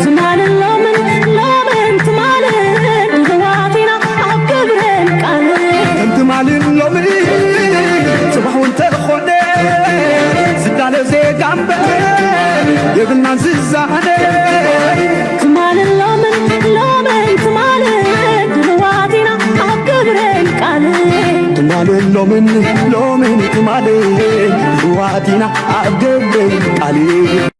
ትማልን ሎምን ሎምን ትማልን ድልዋት ኢና ኣብ ግብርን ቃልን። ትማልን ሎምን ጽባሕ እውን ተኾነ ዝዳለ ዜጋ እምበር የብልናን ዝዛነ። ትማልን ሎምን ሎምን ትማልን ድልዋት ኢና ኣብ ግብርን ቃልን። ትማልን ሎምን ሎምን ትማልን ድልዋት ኢና ኣብ ግብርን ቃልን።